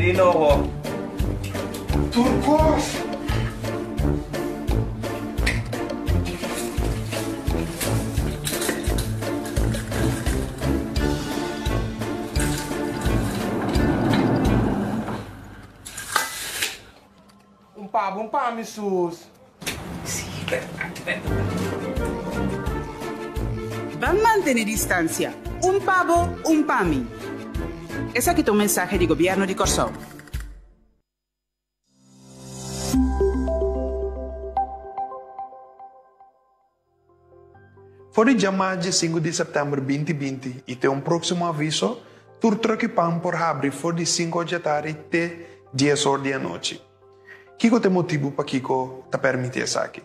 di nobo. Tur kos! Un pa bo, un pa mi sus. Ban mantene distansia, un pa bo, un pa mi. Esaki ta un mensahe di Gobièrnu di Kòrsou. For di djamá djesinku di sèptèmber 2020 i te un próksimo aviso, tur trùk i pan por habri for di sinku or djatardi te dies or di anochi. Kiko ta e motibu pakiko ta pèrmití esaki?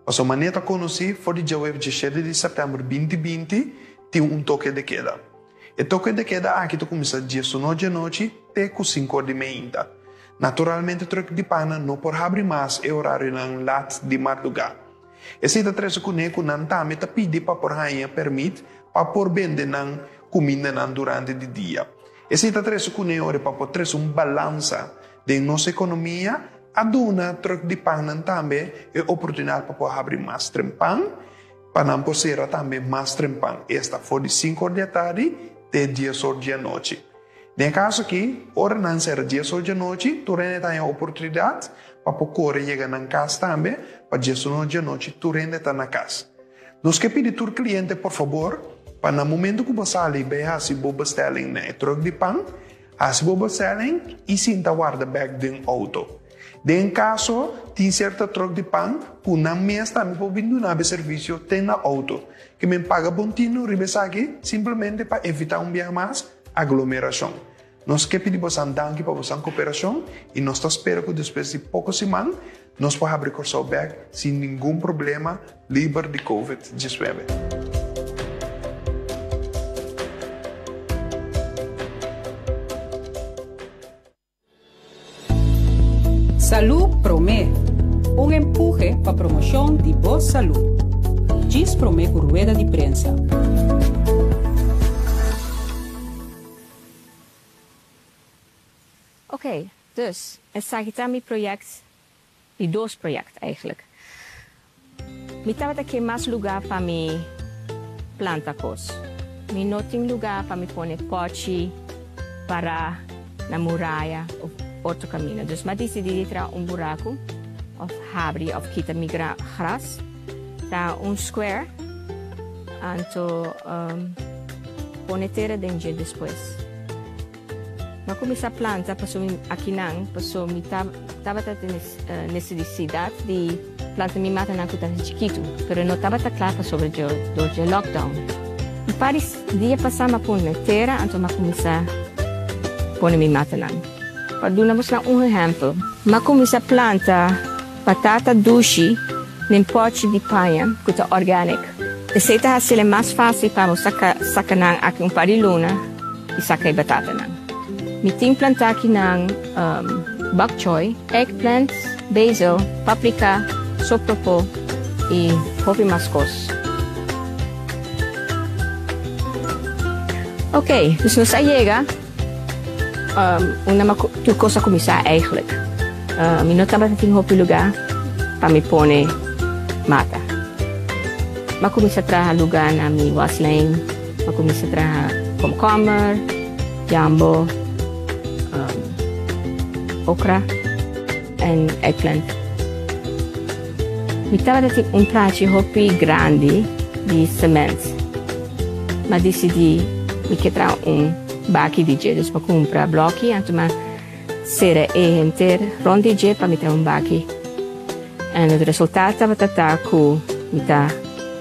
Pasobra manera ta konosí, for di djawev djeshete di sèptèmber 2020 tin un toke de keda. E toke de keda aki ta kuminsá diesuno djanochi te ku sinku or di meinta. Naturalmente trùk di pannan no por habri mas e orarionan lat di mardugá. Esei ta trese kuné ku nan tambe ta pidi pa por haña pèrmit pa por bende nan kumindanan durante di dia. Esei ta trese kuné ora pa por trese un balansa den nos ekonomia, a duna trùk di pannan tambe e oportunidat pa por habri mas trempan, pa nan por sera tambe mas trempan, esta for di sinku or di atardi te dies or di anochi. Den e kaso aki, ora nan sera dies or djanochi, tur hende ta haña oportunidat pa por kore yega nan kas tambe, pa diesuno djanochi tur hende ta na kas. Nos ke pidi tur kliente por fabor pa na momento ku bo sali bai hasi bo bestelling na e trùk di pan, hasi bo bestelling i sinta warda bèk den outo. Den kaso tin sierto trùk di pan ku nan mes tambe por bin duna bo e servisio te na outo. Ke men paga bon tinu riba esaki simplemente pa evitá un biaha mas Aglomerashon. Nos ke pidi bosan danki pa bosan koperashon i nos ta spera ku despues di poko siman nos por habri Kòrsou bèk sin ningun problema liber di Covid 19. Salú Promé, un empuhe pa promoshon di bo salú. Djis promé ku rueda di prensa. Oké, dus esaki ta mi project, di dos project eigenlijk. Mi tabata ke mas lugá pa mi planta kos. Mi no tin lugá pa mi pone pòchi pará na muraya òf otro kaminda. Dus mi a disidí di traha un buraku òf habri òf kita mi gras. Ta un square, anto pone tera den dje despues. Mi a kuminsá planta pasobra mi akinan pasobra mi tabata tin nesesidat di planta mi matanan ku tabata chikitu, pero no tabata kla pasobra dje dor dje lockdown. Un par di dia pasá mi a pone tera anto mi a kuminsá pone mi matanan. Pa duna bosnan un ehèmpel, mi a kuminsá planta batata dushi den pòchi di paña ku ta organic. Esei ta hasiel e mas fásil pa bo saka saka nan aki un par di luna i saka e batatanan. Mi tin plantá akinan bok choy, eggplant, basil, paprika, sopropo i hopi mas kos. Oké, dus nos a yega unda tur kos a kuminsá eigentlik. Mi no tabata tin hopi lugá pa mi pone mata. Mi a kuminsá traha lugá na mi waslijn, mi a kuminsá traha komkommer, jambo, okra en eggplant. Mi tabata tin un trachi hopi grandi di cement. Mi a disidí mi ke traha un baki di dje, dus mi a kumpra blòki anto mi a sera e henter rond di dje pa mi traha un baki. En het resultaat tabata ta ku mi ta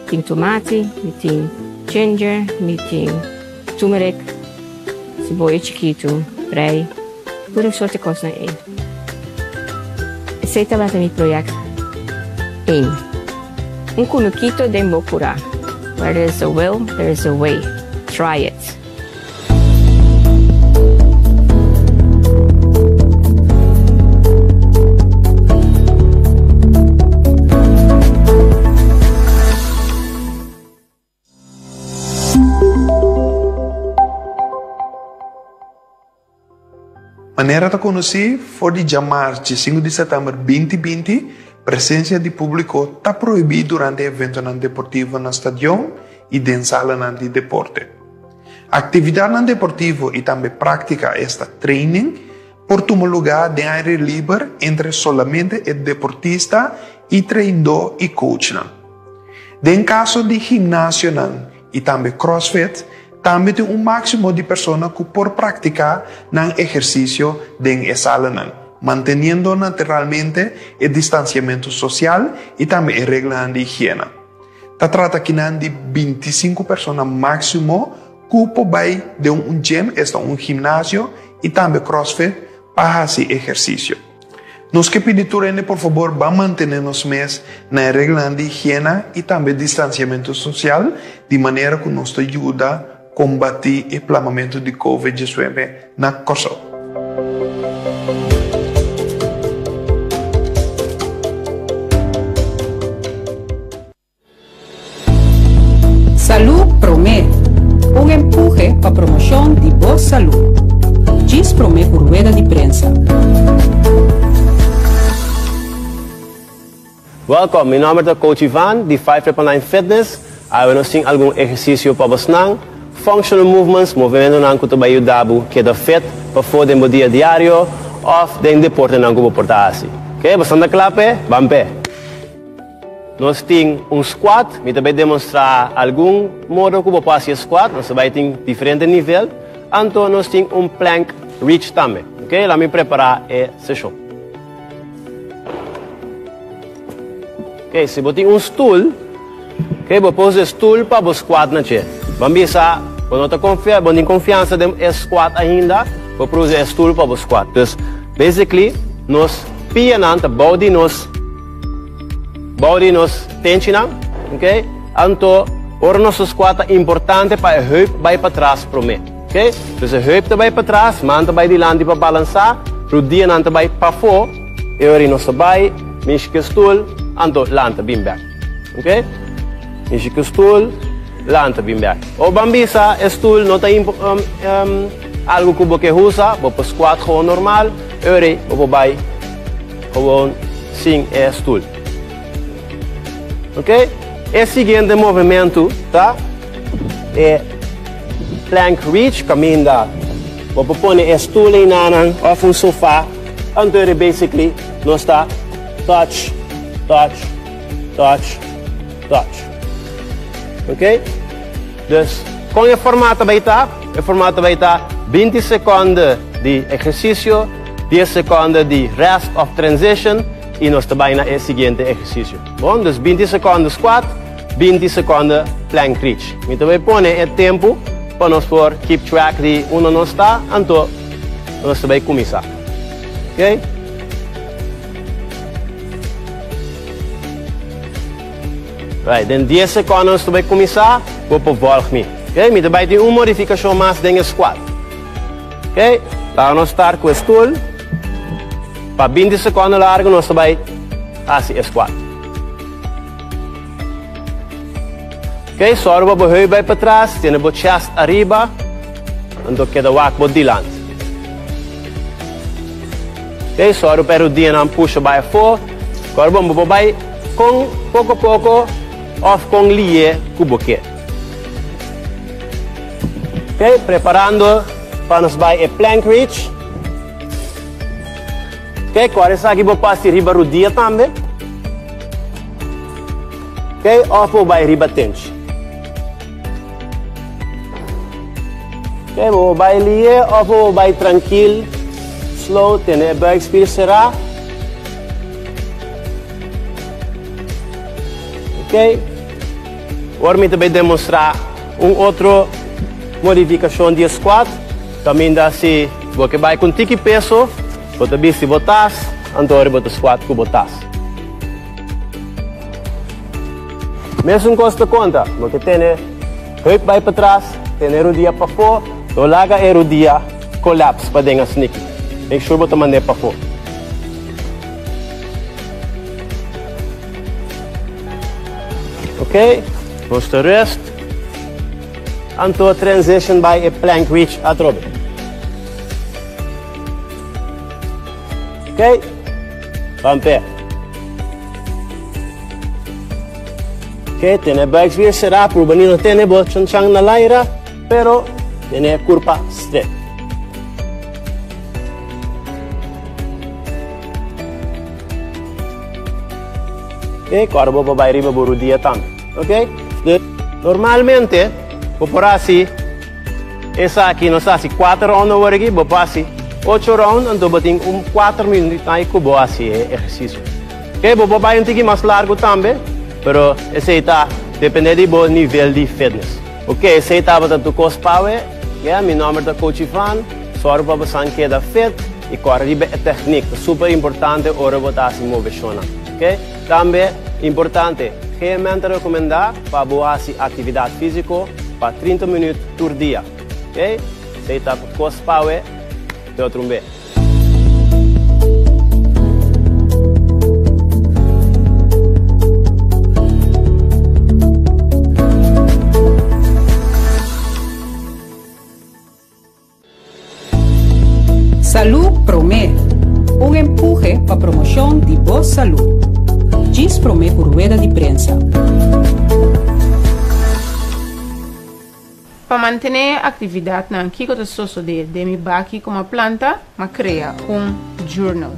tin tomati, mi tin ginger, mi tin turmeric, siboyo chikitu, prei, tur e soort di kosnan ei. Esei tabata mi project één. Un kunukito den bo kurá. Where there is a will, there is a way. Try it. Manera ta konosí, for di djamars diesinku di sètèmber 2020, presensia di públiko ta prohibí durante eventonan deportivo na stadion i den salanan di deporte. Aktividatnan deportivo i tambe práktika, esta training, por tuma lugá den aire liber entre solamente e deportista i traindó i coachnan. Den kaso di gimnasionan i tambe crossfit, tambe tin un máksimo di persona ku por praktiká nan ehersisio den e salanan, manteniendo naturalmente e distansiamentu sosial i tambe e reglanan di higiena. Ta trata akinan di 25 persona máksimo ku por bai den un gym, esta un gimnasio, i tambe crossfit pa hasi ehersisio. Nos ke pidi tur hende por fabor ban mantené nos mes na e reglanan di higiena i tambe distansiamentu sosial di manera ku nos ta yuda kombatí e plamamentu di Covid 19 na Kòrsou. Salú Promé, un empuhe pa promoshon di bo salú. Djis promé ku rueda di prensa. Welkom, mi nomber ta Coach Ivan di 5999 Fitness. Awe nos tin algun ehersisio pa bosnan. Functional movements, movimentonan ku ta bai yuda bo keda fit pafó den bo dia diario òf den deportenan ku bo por ta hasi. Ok, boso ta kla p'e? Ban p'e! Nos tin un squat, mi ta bai demostrá algun modo ku bo por hasi e squat, nos ta bai tin diferente nivel, anto nos tin un plank reach tambe. Ok, laat mi prepará e seshon. Ok, si bo tin un stul, ok, bo por usa e stul pa bo squat na dje. Ban bisa, bo no ta konfia, bo no tin konfiansa den e squat ainda, bo por usa e stul pa bo squat. Dus, basically, nos pianan ta bou di nos. Bou di nos tenchinan, ok? Anto, ora nos ta squat ta importante pa e heup bai patras promé, ok? Dus e heup ta bai patras, man ta bai dilanti pa balansá, rudianan ta bai pafó, e ora ei nos ta bai, mishi ku e stul, anto lanta bin bèk, ok? Mishi ku e stul, lanta bin bèk. O ban bisa e stul no ta algu ku bo ke usa, bo por squat gewoon normal, e ora ei bo por bai. Gewoon sin e stoel. Ok? E siguiente movementu ta e plank reach kaminda bo por pone e stoel einanan of un sofa. Anto eri basically nos ta touch, touch, touch, touch. Ok? Dus kon e formato bai ta? E formato bai ta 20 sekonde di ehersisio, 10 sekonde di rest of transition i nos ta bai na e siguiente ehersisio. Bon, dus 20 sekonde squat, 20 sekonde plank reach. Mi ta bai pone e tempu pa nos por keep track di unda nos ta, anto nos ta bai kuminsá. Ok? Right, den 10 sekonde nos ta bai kuminsá, bo por volg mi. Ok, mi ta bai tin un modifikashon mas den e squat. Ok, laga nos start ku e stoel. Pa 20 sekonde largu nos ta bai hasi e squat. Ok, sòru pa bo heup bai patras, tene bo chest ariba, anto keda wak bo dilanti. Ok, sòru pa e rudianan pusha bai afó. Kòrda bon, bo por bai kon poko poko òf kon lié ku bo ke. Ok, preparando pa nos bai e plank reach. Ok, kòrda esaki bo pasi riba rudia tambe. Ok, òf bo bai riba tenchi. Ok, bo bai lié òf bo bai trankil, slow, tene e buikspier será. Ok, awor mi ta bai demostrá un otro modifikashon di e squat. Kaminda si bo ke bai ku un tiki peso, bo ta bisti bo tas, anto ora bo ta squat ku bo tas. Mesun kos ta konta, bo ke tene heup bai patras, tene rudia pafó, no laga e rudia kolaps paden a sniki. Make sure bo ta mand'é pafó. Ok, nos ta rest. Anto transition bai e plank reach atrobe. Ok? Ban p'e. Ok, tene buikspier será, purba ni no tene bo chanchan na laira, pero tene kurpa stret. Ok, kòrda bo pa bai riba bo rudia tambe. Ok? Dus, normalmente, bo por hasi esaki, nos ta hasi kuater round awor aki, bo por hasi ocho round, anto bo tin un kuater minuut ai ku bo hasi e ehersisio. Ok, bo por bai un tiki mas largu tambe, pero esei ta depende di bo nivel di fitness. Ok, esei tabata tur kos pawe. Ya, mi nòmber ta Coach Ivan. Sòru pa bo san keda fit i kòrda riba e tèknik. Ta super importante ora bo ta hasi moveshonnan. Ok, tambe importante, GMN ta rekomendá pa bo hasi aktividat físiko pa 30 minüt tur dia. Ok, esei ta kos pawe. Te otro un be. Salú Promé, un empuhe pa promoshon di bo salú. Djis promé ku rueda di prensa. Pa mantené e aktividatnan kiko ta sosodé den mi baki komo planta, m'a krea un journal.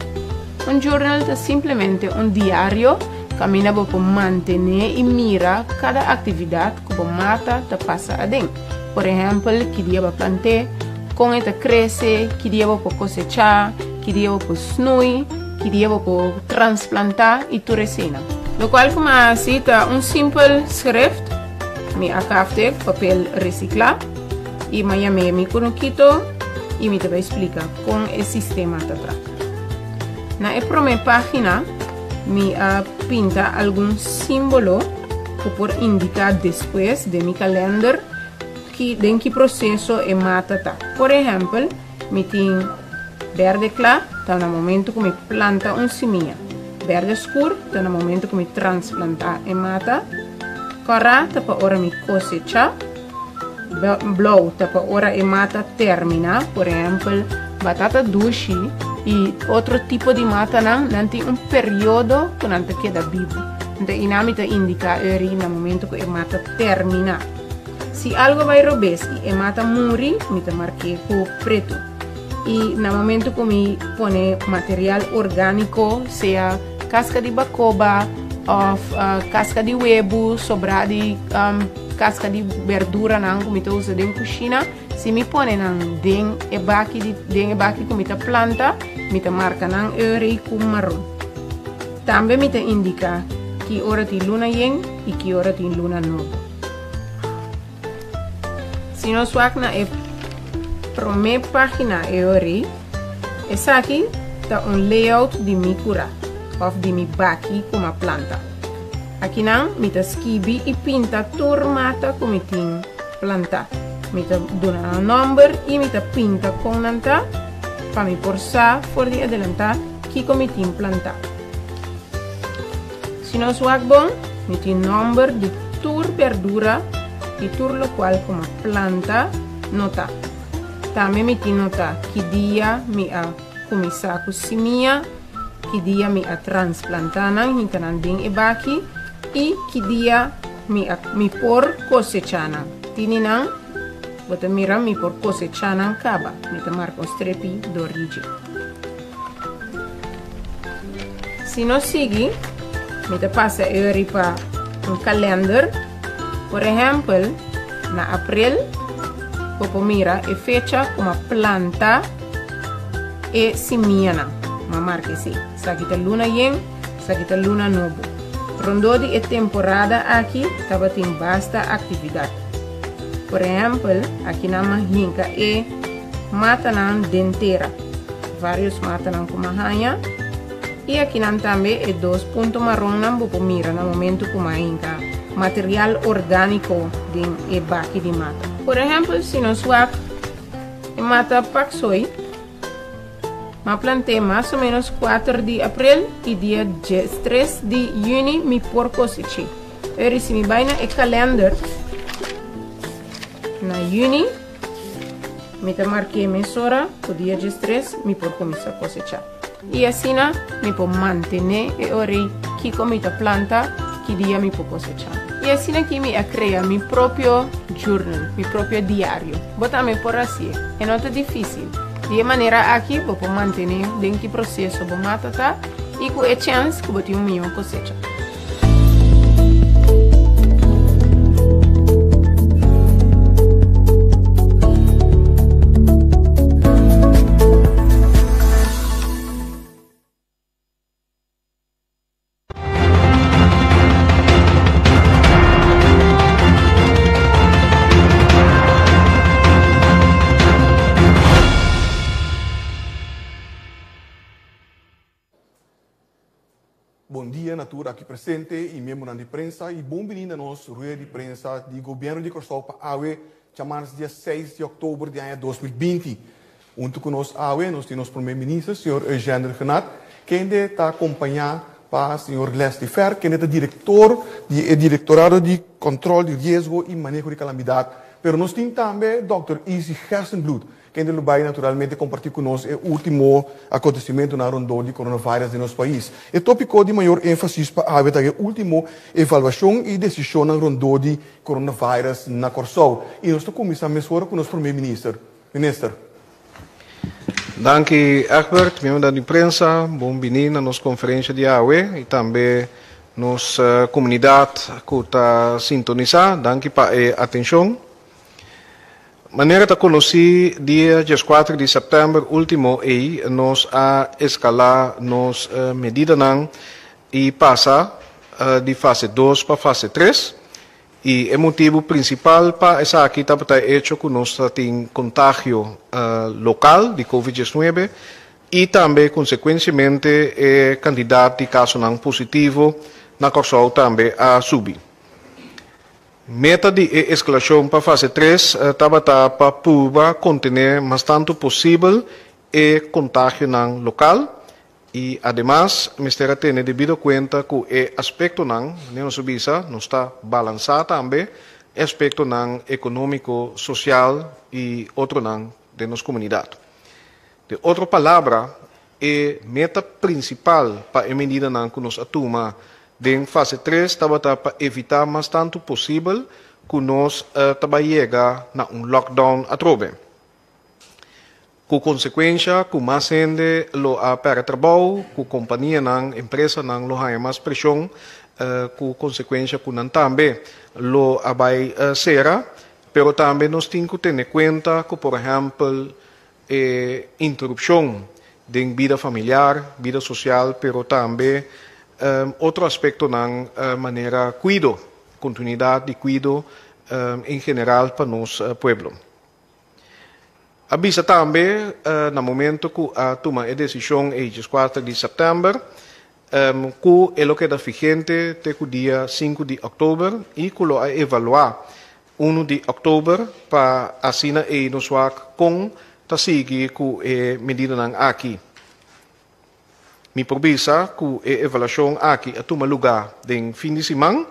Un journal ta simplemente un diario kaminda bo por mantené i mira kada aktividat ku bo mata ta pasa aden. Por ehèmpel, ki dia bo a plant'é, kon e ta krese, ki dia bo por kosechá, ki dia bo por snui, ki dia bo por transplantá i tur eseinan. Lokual ku m'a hasi ta un simpel schrift. Mi a kafte papel resiklá i m'a yam'é mi kunukito i mi ta bai splika kon e sistema ta traha. Na e promé página mi a pinta algun símbolo ku por indiká despues den mi kalènder ki den ki proseso e mata ta. Por ehèmpel, mi tin bèrdè kla ta na momentu ku mi planta un simia. Bèrdè skur ta na momentu ku mi transplantá e mata. Kòrá ta pa ora mi kosechá. Blou ta pa ora e mata terminá. Por ehèmpel, batata dushi i otro tipo di matanan, nan tin un periodo ku nan ta keda bibu. Anto einan mi ta indiká eri na momentu ku e mata terminá. Si algo bai robes i e mata muri, mi ta mark'é ku pretu. I na momentu ku mi pone material orgániko, sea kaska di bakoba òf kaska di webu, sobrá di kaska di berduranan ku mi ta usa den kushina, si mi pone nan den e baki di den e baki ku mi ta planta, mi ta marka nan eur ku maron. Tambe mi ta indiká ki ora tin luna yen i ki ora tin luna nobo. Si nos wak na e promé página e ori, esaki ta un layout di mi kurá òf di mi baki ku m'a planta. Akinan mi ta skibi i pinta tur mata ku mi tin plantá. Mi ta duna nan nòmber i mi ta pinta kon nan ta pa mi por sa for di adelantá kiko mi tin plantá. Si nos wak bon, mi tin nomber di tur berdura i tur lokual ku m'a planta notá. Tambe mi tin notá ki dia mi a kuminsá ku simia, ki dia mi a transplantá nan, hinka nan den e baki i ki dia mi a mi por kosechá nan. Tini nan, bo ta mira mi por kosechá nan kaba. Mi ta marka un strepi dor di dje. Si nos sigui, mi ta pasa e riba un kalender. Por ehèmpel, na aprel, bo por mira e fecha ku m'a planta e simianan. M'a marka esei. Esaki ta luna yen, esaki ta luna nobo. Rondó di e temporada aki tabatin basta aktividat. Por ehèmpel, akinan m'a hinka e matanan den tera. Varios matanan ku m'a haña. I akinan tambe e dos punto maronnan bo por mira na momento ku m'a hinka material orgániko den e baki di mata. Por ehèmpel, si nos wak e mata paksoi, m'a plant'é mas o ménos kuater di aprel i dia diestres di yüni mi por kosech'é. Pero si mi bai na e kalènder na yüni, Mi ta mark'é mesora ku dia diestres mi por kuminsá kosechá. i asina mi por mantené e ora ei kiko mi ta planta, ki dia mi por kosechá. I asina ki mi a krea mi propio journal, mi propio diario. Bo tambe por hasié, e no ta difísil. Di e manera aki bo por mantené den ki proseso bo mata ta i ku e chèns ku bo tin un mihó kosecha. Bon dia na tur aki presente y miembronan di prensa y bon bini na nos rueda di prensa di Gobierno di Corsou pa awe djamars dia seis di october di aña 2020. Hunto cu nos awe nos tin nos Prome Minister señor Eugène Rhuggenaath kende ta acompaña pa señor Leslie Fer kende ta director di e Directorado di Control di Riesgo y Maneho di Calamidad. Pero nos tin tambe Dòkter Izzy Gerstenbluth Kende lo bai naturalmente kompartí ku nos e último akontesimentunan rondó di coronavirus den nos pais. E tópiko di mayor énfasis pa awe ta e último evaluashon i desishonnan rondó di coronavirus na Kòrsou. I nos ta kuminsá mesora ku nos Promé Minister. Minister. Danki Egbert, miembronan di prensa, bon bini na nos konferensha di awe i tambe nos komunidat ku ta sintonisá, danki pa e atenshon. Manera ta konosí, dia dieskuater di sèptèmber último ei nos a eskalá nos medidanan i pasa di fase dos pa fase tres. I e motibu prinsipal pa esaki tabata e echo ku nos ta tin kontagio lokal di covid diesnuebe i tambe konsekuensiamente e kantidat di kasonan positivo na Kòrsou tambe a subi. Meta di e eskalashon pa fase tres tabata pa purba kontené mas tantu posibel e kontagionan lokal i ademas mester a tene debido kuenta ku e aspektonan, manera nos a bisa, nos ta balansá tambe e aspektonan ekonómiko, sosial i otronan den nos komunidat. Den otro palabra, E meta prinsipal pa e medidanan ku nos a tuma den fase tres tabata pa evitá mas tantu posibel ku nos ta bai yega na un lockdown atrobe, ku konsekuensha ku mas hende lo a pèrdè trabou, ku kompanianan, empresanan lo haña mas preshon, ku konsekuensha ku nan tambe lo a bai sera. Pero tambe nos tin ku tene kuenta ku por ehèmpel E interupshon den bida familiar, bida sosial pero tambe otro aspektonan manera kuido, kontinuidat di kuido en general pa nos pueblo. A bisa tambe na momento ku a tuma e desishon e dieskuater di sèptèmber ku e lo keda vigente te ku dia sinku di òktober i ku lo a evaluá Unu di òktober pa asina ei nos wak kon ta sigui ku e medidanan aki. Mi por bisa ku e evaluashon aki a tuma lugá den fin di siman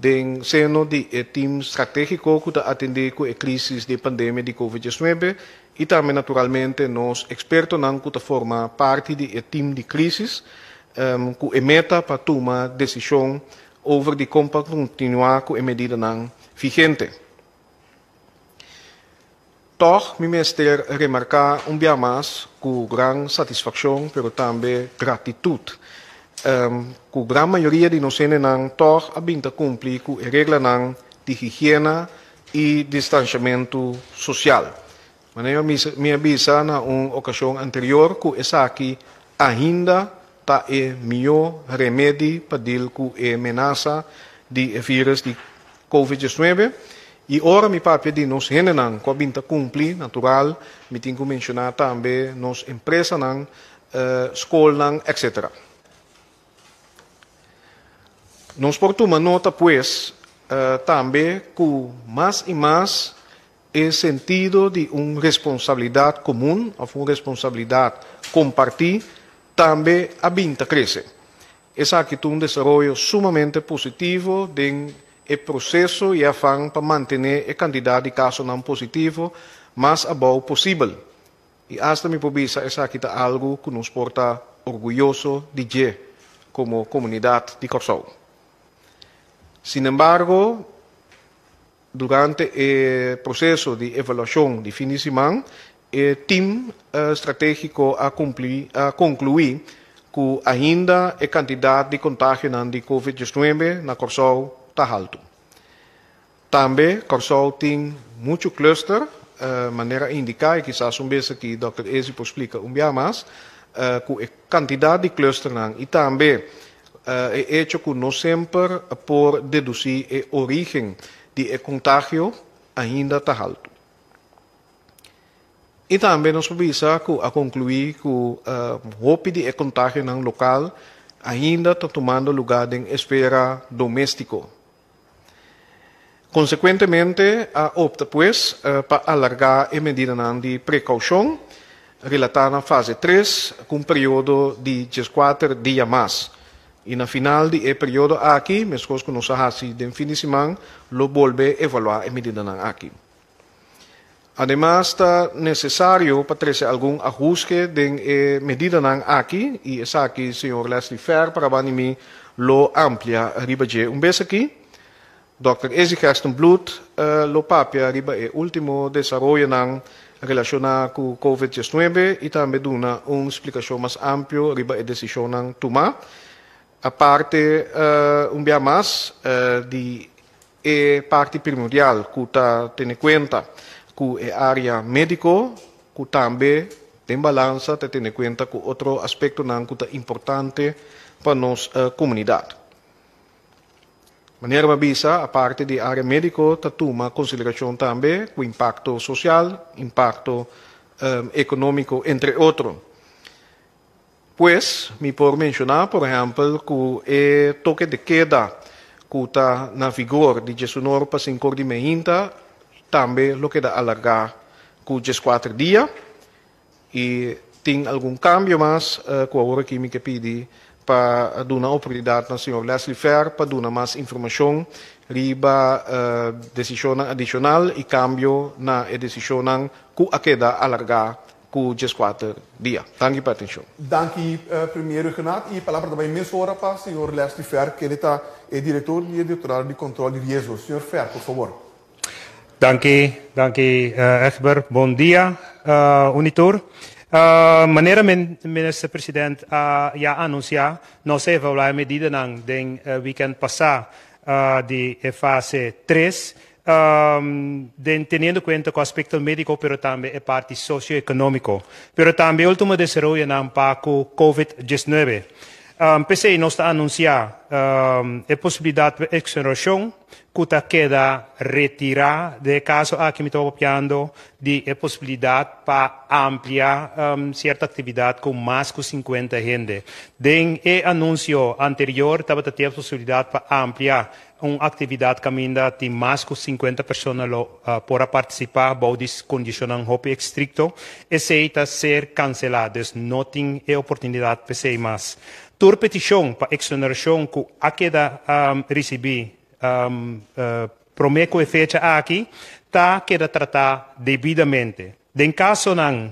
den seno di e tim stratégiko ku ta atendé ku e krísis di e pandemia di covid diesnuebe i tambe naturalmente nos ekspertonan ku ta forma parti di e tim di krísis ku e meta pa tuma desishon Over di kon pa kontinuá ku e medidanan vigente. Tòg mi mester remarká un bia mas ku gran satisfakshon pero tambe gratitut ku gran mayoria di nos hendenan tòg a bin ta kumpli ku e reglanan di higiena i distanshamentu sosial. Manera mi a bisa na un okashon anterior ku esaki ainda ta e mihó remedi pa dil ku e menasa di e virus di Covid diesnuebe. I ora mi papia di nos hendenan ku a bin ta kumpli, natural mi tin ku menshoná tambe nos empresanan, skolnan, etcetera. Nos por tuma nota pues tambe ku mas i mas E sentido di un responsabilidat komun òf un responsabilidat kompartí tambe a bin ta krese. Esaki ta un desaroyo sumamente positivo den e proseso i afan pa mantené e kantidat di kasonan positivo mas abou posibel. I asta mi por bisa esaki ta algu ku nos por ta orguyoso di dje komo komunidat di Kòrsou. Sinembargo, durante e proseso di evaluashon di fin di siman, e tim stratégiko a kumpli a konkluí ku ainda e kantidat di kontagionan di Covid 19 na Kòrsou ta haltu. Tambe Kòrsou tin muchu cluster, manera a indiká i kisas un bes aki dòkter Ezi por splika un bia mas, ku e kantidat di clusternan i tambe e echo ku no semper por dedusí e orígen di e kontagio ainda ta haltu. I tambe nos por bisa ku a konkluí ku hopi di e kontagionan lokal ainda ta tumando lugá den esfera doméstiko. Konsekuentemente a opta pues pa alargá e medidanan di prekoushon relatá na fase tres ku un periodo di 14 dia mas. I na final di e periodo aki, meskos ku nos a hasi den fin di siman, lo bolbe evaluá e medidanan aki. Ademas ta nesesario pa trese algun ahuste den e medidanan aki i esaki señor Leslie Fer para bani mi lo amplia riba dje un bes aki. Dòkter Izzy Gerstenbluth lo papia riba e último desaroyonan relashoná ku Covid 19 i tambe duna un splikashon mas amplio riba e desishonnan tumá. Aparte un bia mas di e parti primordial ku ta tene kuenta ku e área médiko ku tambe den balansa ta tene kuenta ku otro aspektonan ku ta importante pa nos komunidat. Manera mi a bisa, aparte di área médiko ta tuma konsiderashon tambe ku impakto sosial, impakto ekonómiko entre otro. Pues, mi por menshoná, por ehèmpel, ku e toke de keda ku ta na vigor di 11 or pa 5 or di meinta tambe lo keda alargá ku 14 dia. I tin algun kambio mas ku awor aki mi ke pidi pa duna oportunidat na señor Leslie Fer pa duna mas informashon riba desishonnan adishonal i kambio na e desishonnan ku a keda alargá ku 14 dia. Danki pa atenshon. Danki Premier Rhuggenaath i palabra ta bai mesora pa señor Leslie Fer kende ta e direktor di e Direktorado di Kontrol di Riesgo. Señor Fer, por fabor. Danki, danki Egbert. Bon dia un i tur. Manera Minister President a ya anunsiá, nos a evaluá e medidanan den wikènt pasá di e fase tres. Den teniendo kuenta ku aspekto médiko pero tambe e parti sosioekonómiko. Pero tambe e último desaroyonan pa ku Covid 19. P'esei nos ta anunsiá e posibilidat pa eksonerashon ku ta keda retirá. Den e kaso aki mi ta papiando di e posibilidat pa amplia sierto aktividat ku mas ku 50 hende. Den e anunsio anterior tabata tin e posibilidat pa amplia un aktividat kaminda tin mas ku 50 persona lo por a partisipá bou di kondishonnan hopi estrikto, esei ta ser kanselá, dus no tin e oportunidat p'esei mas. Tur petishon pa eksonerashon ku a keda risibí promé ku e fecha aki ta keda tratá debidamente. Den kasonan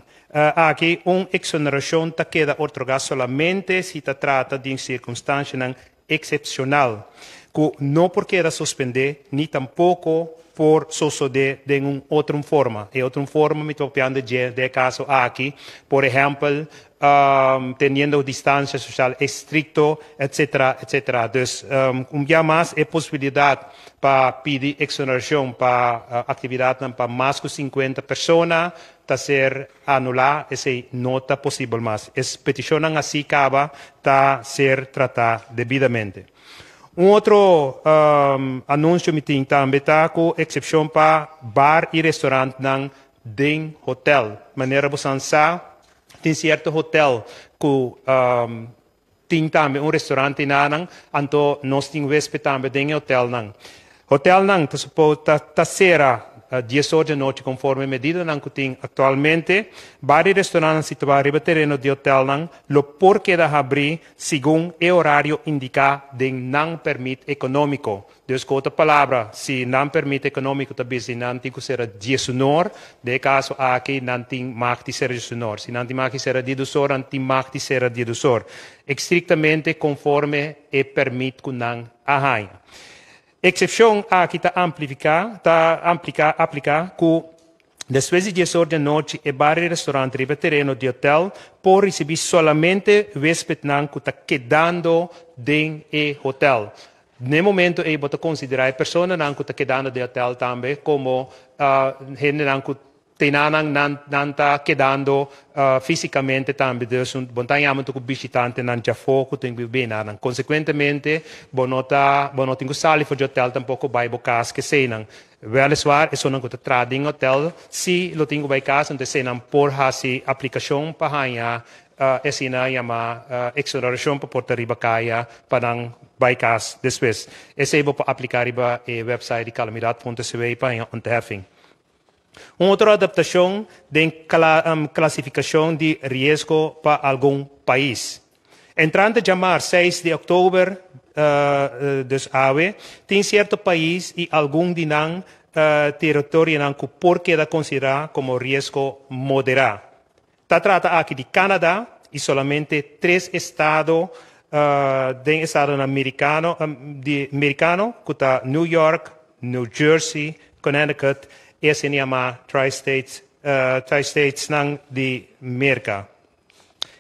aki un eksonerashon ta keda otorgá solamente si ta trata di sirkunstanshanan eksepshonal ku no por keda suspendé ni tampoko por sosodé den un otro forma. E otro forma mi ta papiando dje den e kaso aki, por ehèmpel, teniendo distansia sosial estrikto, etsetera, etsetera. Dus un bia mas e posibilidat pa pidi eksonerashon pa aktividatnan pa mas ku 50 persona ta ser anulá, esei no ta posibel mas. Es petishonnan así kaba ta ser tratá debidamente. Un otro anunsio mi tin tambe ta ku eksepshon pa bar i restorantnan den hotel. Manera bosan sa, tin sierto hotel ku tin tambe un restorant einan, anto nos tin wésped tambe den e hotelnan. Hotelnan ta supo ta ta sera. 10 or di anochi konforme medidanan ku tin aktualmente, bar i restorantnan situá riba tereno di hotelnan lo por keda habrí segun e orario indiká den nan pèrmit ekonómiko. Dus ku otro palabra, si nan pèrmit ekonómiko ta bisa di nan tin ku sera diesunor, den e kaso aki nan tin mag di sera diesunor. Si nan tin mag di sera diedusor, nan tin mag di sera diedusor. Estriktamente konforme e pèrmit ku nan a haña. Eksepshon aki ta amplifiká, ta ampliká, apliká ku despues di dies or di anochi e bar i restaurant riba e tereno di hotel por risibí solamente wéspetnan ku ta kedando den e hotel. Na e momento ei bo ta konsiderá e personanan ku ta kedando den hotel tambe komo hendenan ku Tenanan nan nan ta kedando físikamente tambe, dus bo no ta yama tur ku bishitantenan djafó ku tin ku bini nan. Konsekuentemente bo no ta bo no tin ku sali for di hotel tampoko bai bo kas ku eseinan. Wèliswaar esunnan ku ta traha den hotel si lo tin ku bai kas, anto eseinan por hasi aplikashon pa haña asina yama eksonerashon pa por ta riba kaya pa nan bai kas despues. Esei bo por apliká riba e wèpsait di Kalamidat punto cw pa haña ontheffing. Un otro adaptashon den klasifikashon di riesgo pa algun pais. Entrante djamar seis di òktober, dus awe, tin sierto pais i algun di nan teritorionan ku por keda konsiderá komo riesgo moderá. Ta trata aki di Canada i solamente tres estado den estadonan merikano di merikano ku ta New York, New Jersey, Connecticut i asina yamá Tri-States Tri-Statesnan di Merka.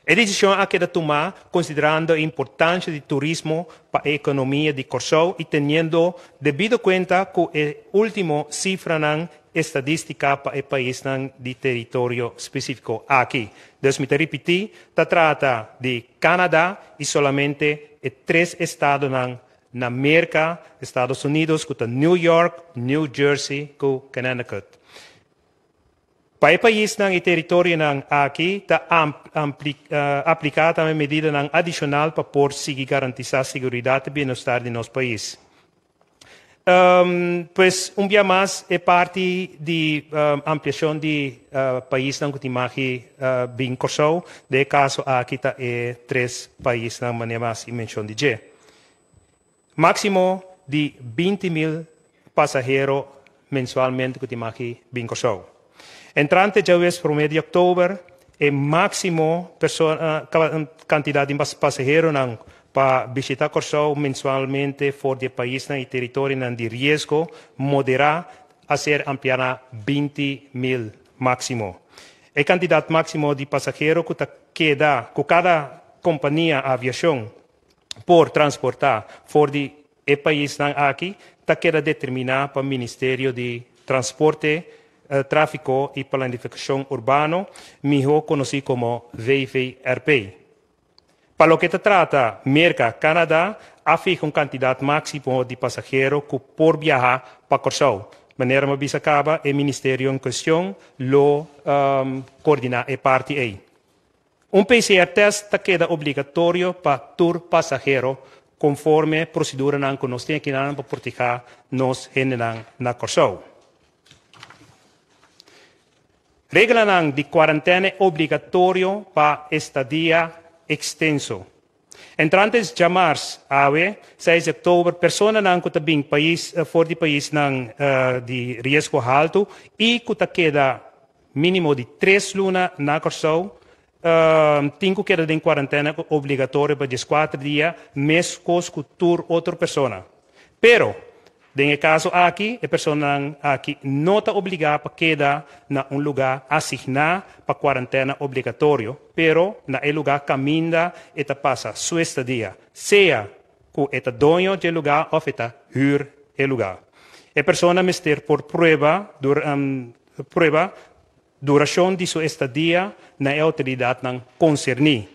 E desishon a keda tumá konsiderando e importansha di turismo pa e ekonomia di Kòrsou i teniendo debido kuenta ku e último sifranan estadístika pa e paisnan di teritorio spesífiko aki. Dus mi ta ripití, ta trata di Canada i solamente e tres estadonan na Merka, Estados Unidos, ku ta New York, New Jersey ku Connecticut. Pa e paisnan i teritorionan aki ta apliká tambe medidanan adishonal pa por sigui garantisá seguridat i bienestar di nos pais. Pues un bia mas e parti di ampliashon di paisnan ku tin magi bin Kòrsou, den e kaso aki ta e tres paisnan manera mas i menshon di dje. Máksimo di 20.000 pasahero mensualmente ku tin magi bin Kòrsou. Entrante djawees promé di òktober e máksimo kantidat di pasaheronan pa bishitá Kòrsou mensualmente for di e paisnan i teritorionan di riesgo moderá a ser ampliá na 20.000 máksimo. E kantidat máksimo di pasahero ku ta keda ku kada kompania aviashon por transportá for di e paisnan aki ta keda determiná pa Ministerio di Transporte, Tráfiko i Planifikashon Urbano, mihó konosí komo VVRP. Pa loke ta trata Merka, Canada a fiha un kantidat máksimo di pasahero ku por biaha pa Kòrsou. Manera mi a bisa kaba, e ministerio en kuestion lo koordiná e parti ei. Un PCR test ta keda obligatorio pa tur pasahero konforme proseduranan ku nos tin akinan pa protehá nos hendenan na Kòrsou. Reglanan di kuarantène obligatorio pa estadia ekstenso. Entrante djamars awe, seis di òktober, personanan ku ta bin pais for di paisnan di riesgo haltu i ku ta keda mínimo di tres luna na Kòrsou tin ku keda den kuarantèna obligatorio pa 14 dia, meskos ku tur otro persona. Pero, den e kaso aki, e personanan aki no ta obligá pa keda na un lugá asigná pa kuarantèna obligatorio, pero na e lugá kaminda e ta pasa su estadia, sea ku e ta doño dje lugá òf e ta hür e lugá. E persona mester por prueba prueba durashon di su estadia na e outoridatnan konserní.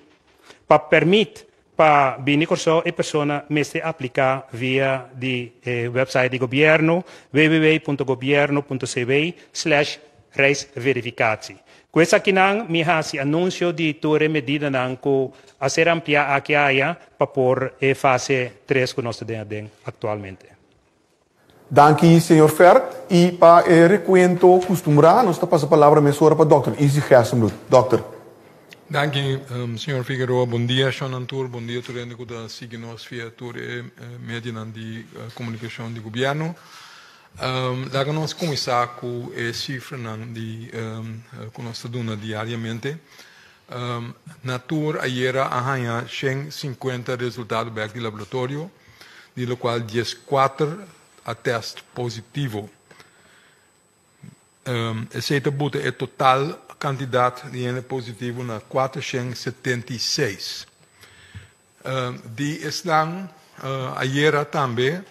Pa pèrmit pa bini Kòrsou e persona mester apliká via di e wèpsait di gobièrnu www.gobierno.cw slash reisverificatie. Ku esakinan mi hasi anunsio di tur e medidanan ku a ser ampliá aki aya pa por e fase tres ku nos ta den aden aktualmente. Danki señor Ferd y pa e recuento custumbrá nos ta pasa palabra mesora pa Dòkter Izzy Gerstenbluth. Dòkter. Danki señor Figueroa. Bon dia shonnan tur. Bon dia tur hende cu ta sigui nos via tur e medianan di comunicacion di gobierno. Laga nos cuminsa cu e cifranan di cu nos ta duna diariamente. Na tur ayera a haña 150 resultado bek di laboratorio, di locual 14 a test positivo. Esey ta buta e total cantidad di hende positivo na 476. Di esnan ayera tambe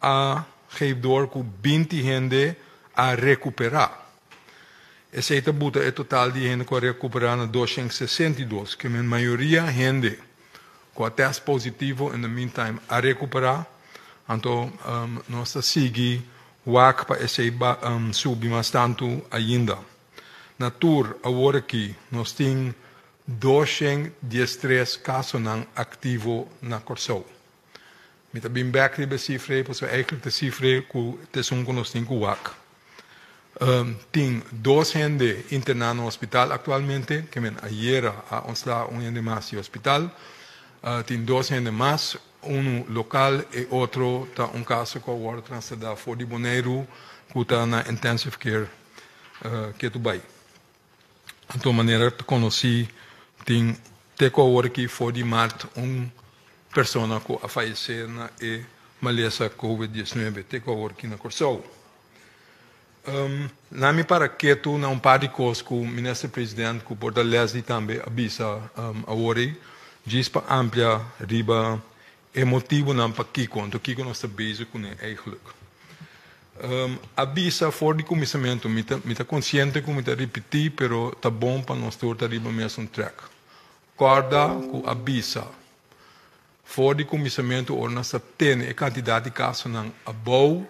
a geef door cu 20 hende a recupera. Esey ta buta e total di hende cu a recupera na 262, ke men mayoria hende cu a test positivo in the meantime a recupera. Anto nos ta sigui wak pa esey subi mas tanto ainda. Na tur awor aki nos tin 213 kasonan aktivo na Kòrsou. Mi ta bin bèk riba e sifra ei pasobra eigentlik ta e sifra ei ku ta esun ku nos tin ku wak. Tin dos hende interná na hospital aktualmente, ke men ayera a ontslá un hende mas di hospital. Tin dos hende mas, unu lokal e otro ta un kaso ku a wòrdu trasladá for di Boneiru ku ta na intensive care ketu bai. Anto manera ta konosí tin te ku awor aki for di mart un persona ku a fayesé na e malesa covid 19 te ku awor aki na Kòrsou. Na mi para ketu na un par di kos ku Minister President ku por ta Leslie tambe a bisa awor ei djis pa amplia riba e motibunan pakiko, anto kiko nos ta bezig kuné eigenlijk. A bisa for di kuminsamentu, mi ta mi ta konsiente ku mi ta ripití, pero ta bon pa nos tur ta riba mesun trèk. Kòrda ku a bisa for di kuminsamentu ora nos ta tene e kantidat di kasonan abou,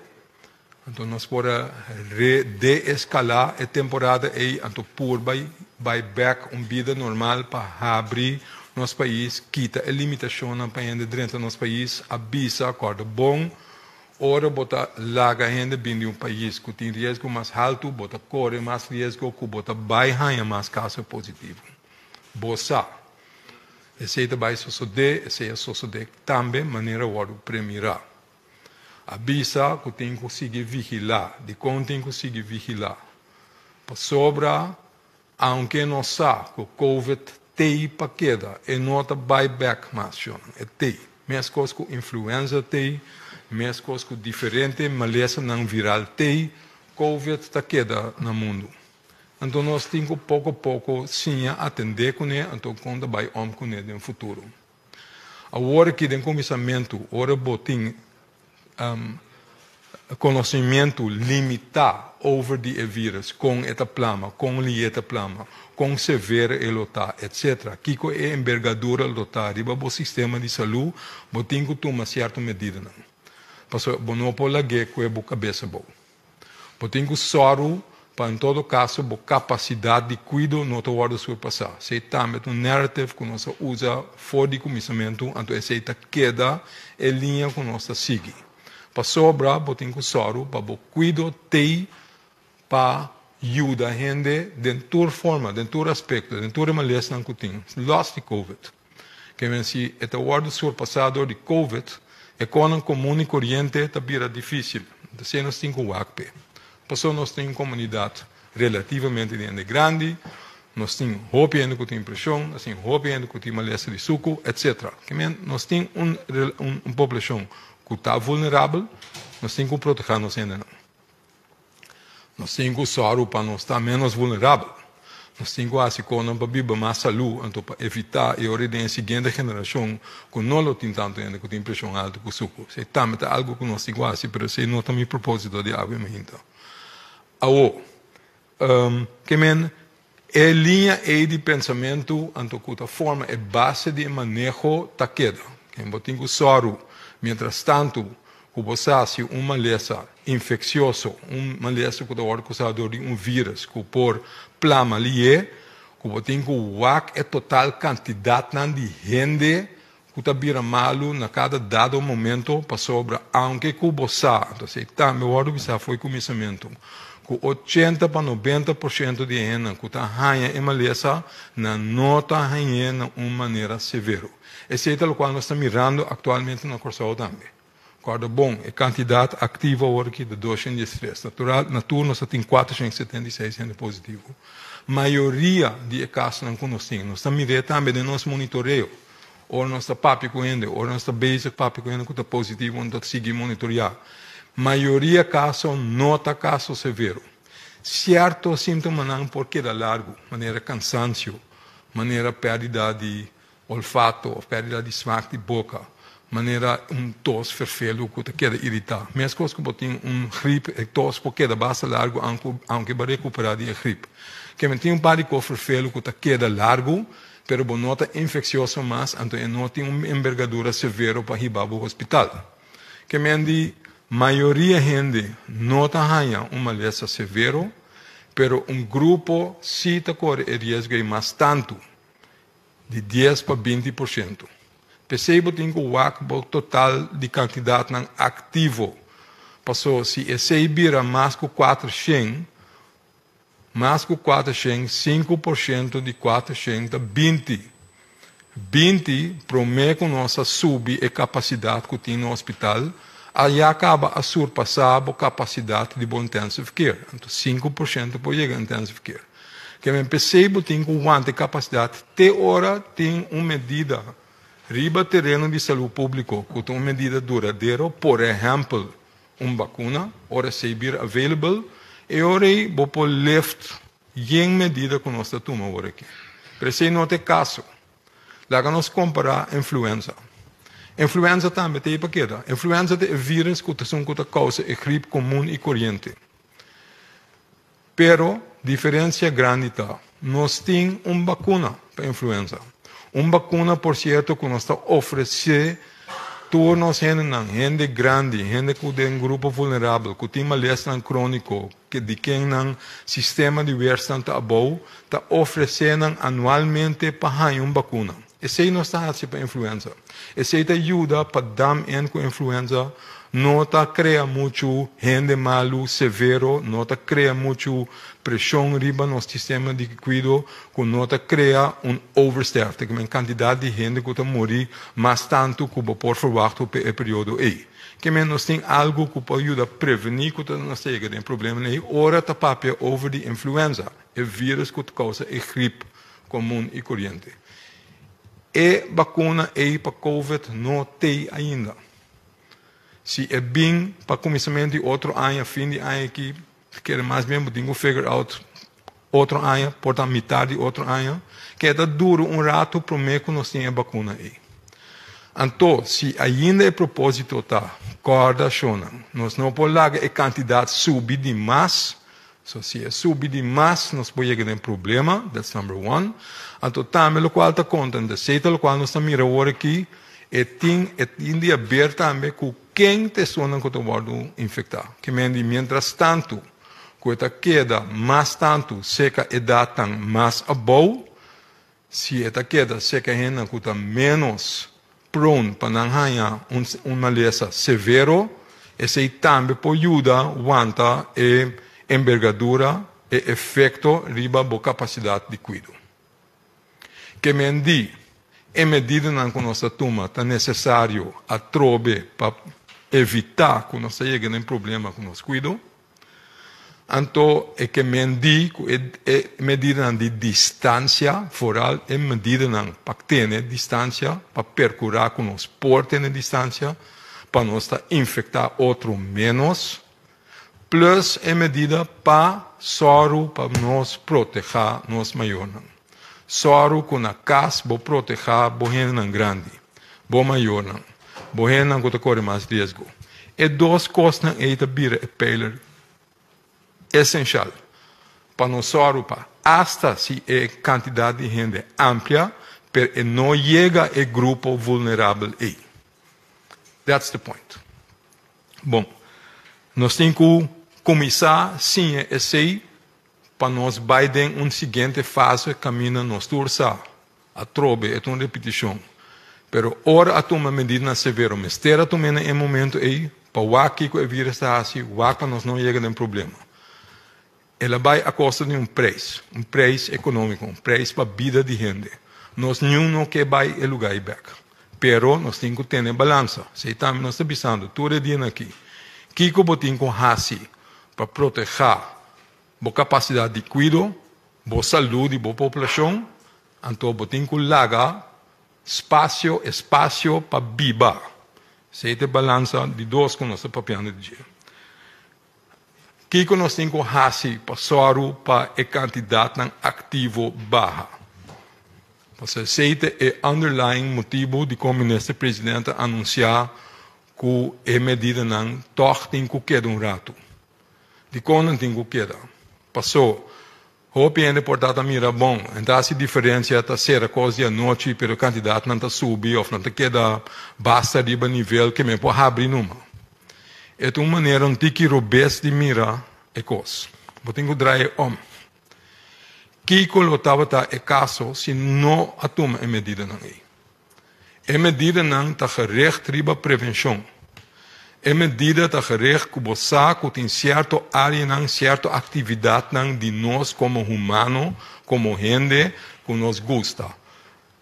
anto nos por a re deeskalá e temporada ei, anto purba bai bèk un bida normal pa habri nos pais, kita e limitashonnan pa hende drenta nos pais, a bisa, kòrda bon. Ora bo ta laga hende bin di un pais ku tin riesgo mas haltu, bo ta kore mas riesgo ku bo ta bai haña mas kaso positivo. Bo sa. Esei ta bai sosodé, esei a sosodé tambe manera wòrdu premirá. A bisa ku tin ku sigui vigilá. Dikon tin ku sigui vigilá? Pasobra aunke nos sa ku covid t'ei pa keda, e no ta bai bèk mas, shonnan. E t'ei. Meskos ku influenza t'ei, meskos ku diferente malesanan viral t'ei, covid ta keda na mundu. Anto nos tin ku poko poko siña atendé kuné, anto kon ta bai òm kuné den futuro. Awor aki den kuminsamentu, ora bo tin Conocimiento limita over di e virus, con e ta plama, con lié ta plama, con severo e lo ta, etc. Kico e enbergadura lo ta riba bo sistema di salud, bo tin cu tuma cierto medidanan. Pasobra bo no por lag'é cue bo cabes abou. Bo tin ku sòru pa en todo kaso bo kapasidat di kuido no ta wòrdu surpasá. Esei tambe ta un narrative ku nos a usa for di kuminsamentu, anto esei ta keda e liña ku nos ta sigui. Pasobra bo tin ku sòru pa bo kuido t'ei pa yuda hende den tur forma, den tur aspekto, den tur e malesnan ku tin, lòs di covid. Ke men si e ta wòrdu surpasá dor di covid, e konan komun i koriente ta bira difísil. Entonces nos tin ku wak p'e. Pasobra nos tin un komunidat relativamente di hende grandi, nos tin hopi hende ku tin preshon, nos tin hopi hende ku tin malesa di suku, etcetera. Ke men nos tin un un poblashon ku ta vulnerabel, nos tin ku protehá nos hendenan. Nos tin ku sòru pa nos ta ménos vulnerabel. Nos tin ku hasi konan pa biba mas salú, anto pa evitá e ora den e siguiente generashon ku no lo tin tantu hende ku tin preshon altu ku suku. Esei tambe ta algu ku nos tin ku hasi, pero esei no ta mi propósito di awe mainta. Awor, ke men e liña ei di pensamentu anto ku ta forma e base di e maneho ta keda. Ken bo tin ku sòru mientras tantu ku bo sa si un malesa infeksioso, un malesa ku ta wòrdu kusá dor di un vírus ku por plama lié, ku bo tin ku wak e total kantidatnan di hende. ku ta bira malu na kada dado momento pasobra aunke ku bo sa, anto esei tambe wòrdu bisá fo'i kuminsamentu, ku 80 pa 90% di e hendenan ku ta haña e malesa nan no ta hañ'é na un manera severo. Esei ta lokual nos ta mirando aktualmente na Kòrsou tambe. Kòrda bon, e kantidat aktivo awor aki ta 213. Natural, na tur nos ta tin 476 hende positivo. Mayoria di e kasonan ku nos tin, nos ta mir'é tambe den nos monitoreo. Ora nos ta papia ku hende, ora nos ta bezig papia ku hende ku ta positivo, nos ta sigui monitoriá. Mayoria kaso no ta kaso severo. Sierto síntomanan por keda largu, manera kansansio, manera pèrdida di olfato òf pèrdida di smak di boka, manera un tos ferfelu ku ta keda iritá. Meskos ku bo tin un grip, e tos por keda basta largu aunke bo a rekuperá di e grip. Keme tin un par di kos ferfelu ku ta keda largu, pero bo no ta infeksioso mas, anto e no tin un embergadura severo pa hiba bo hospital. Kemen di mayoria hende no ta haña un malesa severo, pero un grupo sí ta kore e riesgo ei mas tantu. Di 10 pa 20%. P'esei bo tin ku wak bo total di kantidatnan aktivo. Paso si esei bira mas ku 400, mas ku 400, 5% di 400 ta 20. 20 promé ku nos a subi e kapasidat ku tin na hospital, a ya kaba a surpasá bo kapasidat di bo intensive care. Anto 5% por yega intensive care. Ke men p'esei bo tin ku wanta e kapasidat te ora tin un medida riba tereno di salú públiko ku ta un medida duradero, por ehèmpel un bakuna, ora esei bira available, e ora ei bo por lift yen medida ku nos ta tuma awor aki. Pero esei no ta e kaso. Laga nos kompará influenza. Influenza tambe ta ei pa keda. Influenza ta e vírus ku ta esun ku ta kousa e grip komun i koriente. Pero diferencia grandi ta, nos tin un bacuna pa influenza. Un bacuna por cierto cu nos ta ofrece tur nos hendenan, hende grandi, hende cu den grupo vulnerabel, cu tin malesanan cronico, di ken nan sistema di weerstand ta abou, ta ofrece nan anualmente pa haña un bacuna. Esey nos ta haci pa influenza. Esey ta yuda pa dam in cu influenza no ta crea muchu hende malu severo, no ta crea muchu presion riba nos sistema di cuido, cu no ta crea un oversterfte, cu men cantidad di hende cu ta muri mas tantu cu bo por verwacht op e periodo ey. Ke men nos tin algu cu por yuda preveni cu ta nos ta yega den problemanan ey ora ta papia over di influenza, e virus cu ta causa e griep komun i koriente. E bakuna ei pa covid no tei ainda. Si e bin pa kuminsamentu di otro aña, fin di aña aki, kere mas bien bo tin ku figure out otro aña, por ta mitar di otro aña, ke ta dura un ratu promé ku nos tin e bakuna ei. Anto, si ainda e propósito ta kòrda shonnan, nos no por laga e kantidat subi di mas. So si e subi di mas nos por yega den problema, that's number one. Anto tambe lokual ta konta, en esei ta lokual nos ta mira awor aki, e tin e tin di haber tambe ku ken ta esunnan ku ta wòrdu infektá. Ke men di mientras tantu ku e ta keda mas tantu seka edatnan mas abou, si e ta keda seka hendenan ku ta ménos prone pa nan haña un un malesa severo, esei tambe por yuda wanta e embergadura, e efekto riba bo kapasidat di kuido. Ke men di, e medidanan ku nos ta tuma ta nesesario atrobe pa evitá ku nos ta yega den problema ku nos kuido. Anto e ke men di ku e e medidanan di distansia, foral e medidanan pa tene distansia, pa perkurá ku nos por tene distansia, pa nos ta infektá otro ménos, plus e medida pa sòru pa nos protehá nos mayornan. Sòru ku na kas bo protehá bo hendenan grandi, bo mayornan, bo hendenan ku ta kore mas riesgo. E dos kosnan ei ta bira e peiler esenshal pa nos sòru pa asta si e kantidat di hende amplia, pero e no yega e grupo vulnerabel ei. That's the point. Bon, nos tin ku kuminsá siña esei pa nos bai den un siguiente fase kaminda nos tur sa. Atrobe, e ta un repetishon. Pero ora a tuma medidanan severo, mester a tum'é na e momento ei pa wak kiko e virus ta hasi, wak pa nos no yega den problema. El a bai a kosto di un preis, un preis ekonómiko, un preis pa bida di hende. Nos niun no ke bai e lugá ei bèk. Pero nos tin ku tene balansa. Esei tambe nos ta bisando tur e dianan akí. Kiko bo tin ku hasi pa protehá bo kapasidat di kuido, bo salú di bo poblashon? Anto bo tin ku laga spasio, espasio pa biba. Esei ta e balansa di dos ku nos ta papiando di dje. Kiko nos tin ku hasi pa sòru pa e kantidatnan aktivo baha? Pasobra esei ta e underlying motibu dikon Minister President a anunsiá ku e medidanan tòg tin ku keda un ratu. Dikon nan tin ku keda? Paso hopi hende por ta ta mira bon, en ta hasi diferensia, ta sera kos di anochi pero kantidatnan ta subi òf nan ta keda basta riba nivel ke men por habri numa. E ta un manera un tiki robes di mira e kos. Bo tin ku draai e om. Kiko lo tabata e kaso si no a tuma e medidanan ei? E medidanan ta gericht riba prevenshon. E medida ta gericht ku bo sa ku tin sierto áreanan, sierto aktividatnan di nos komo humano, komo hende ku nos gusta.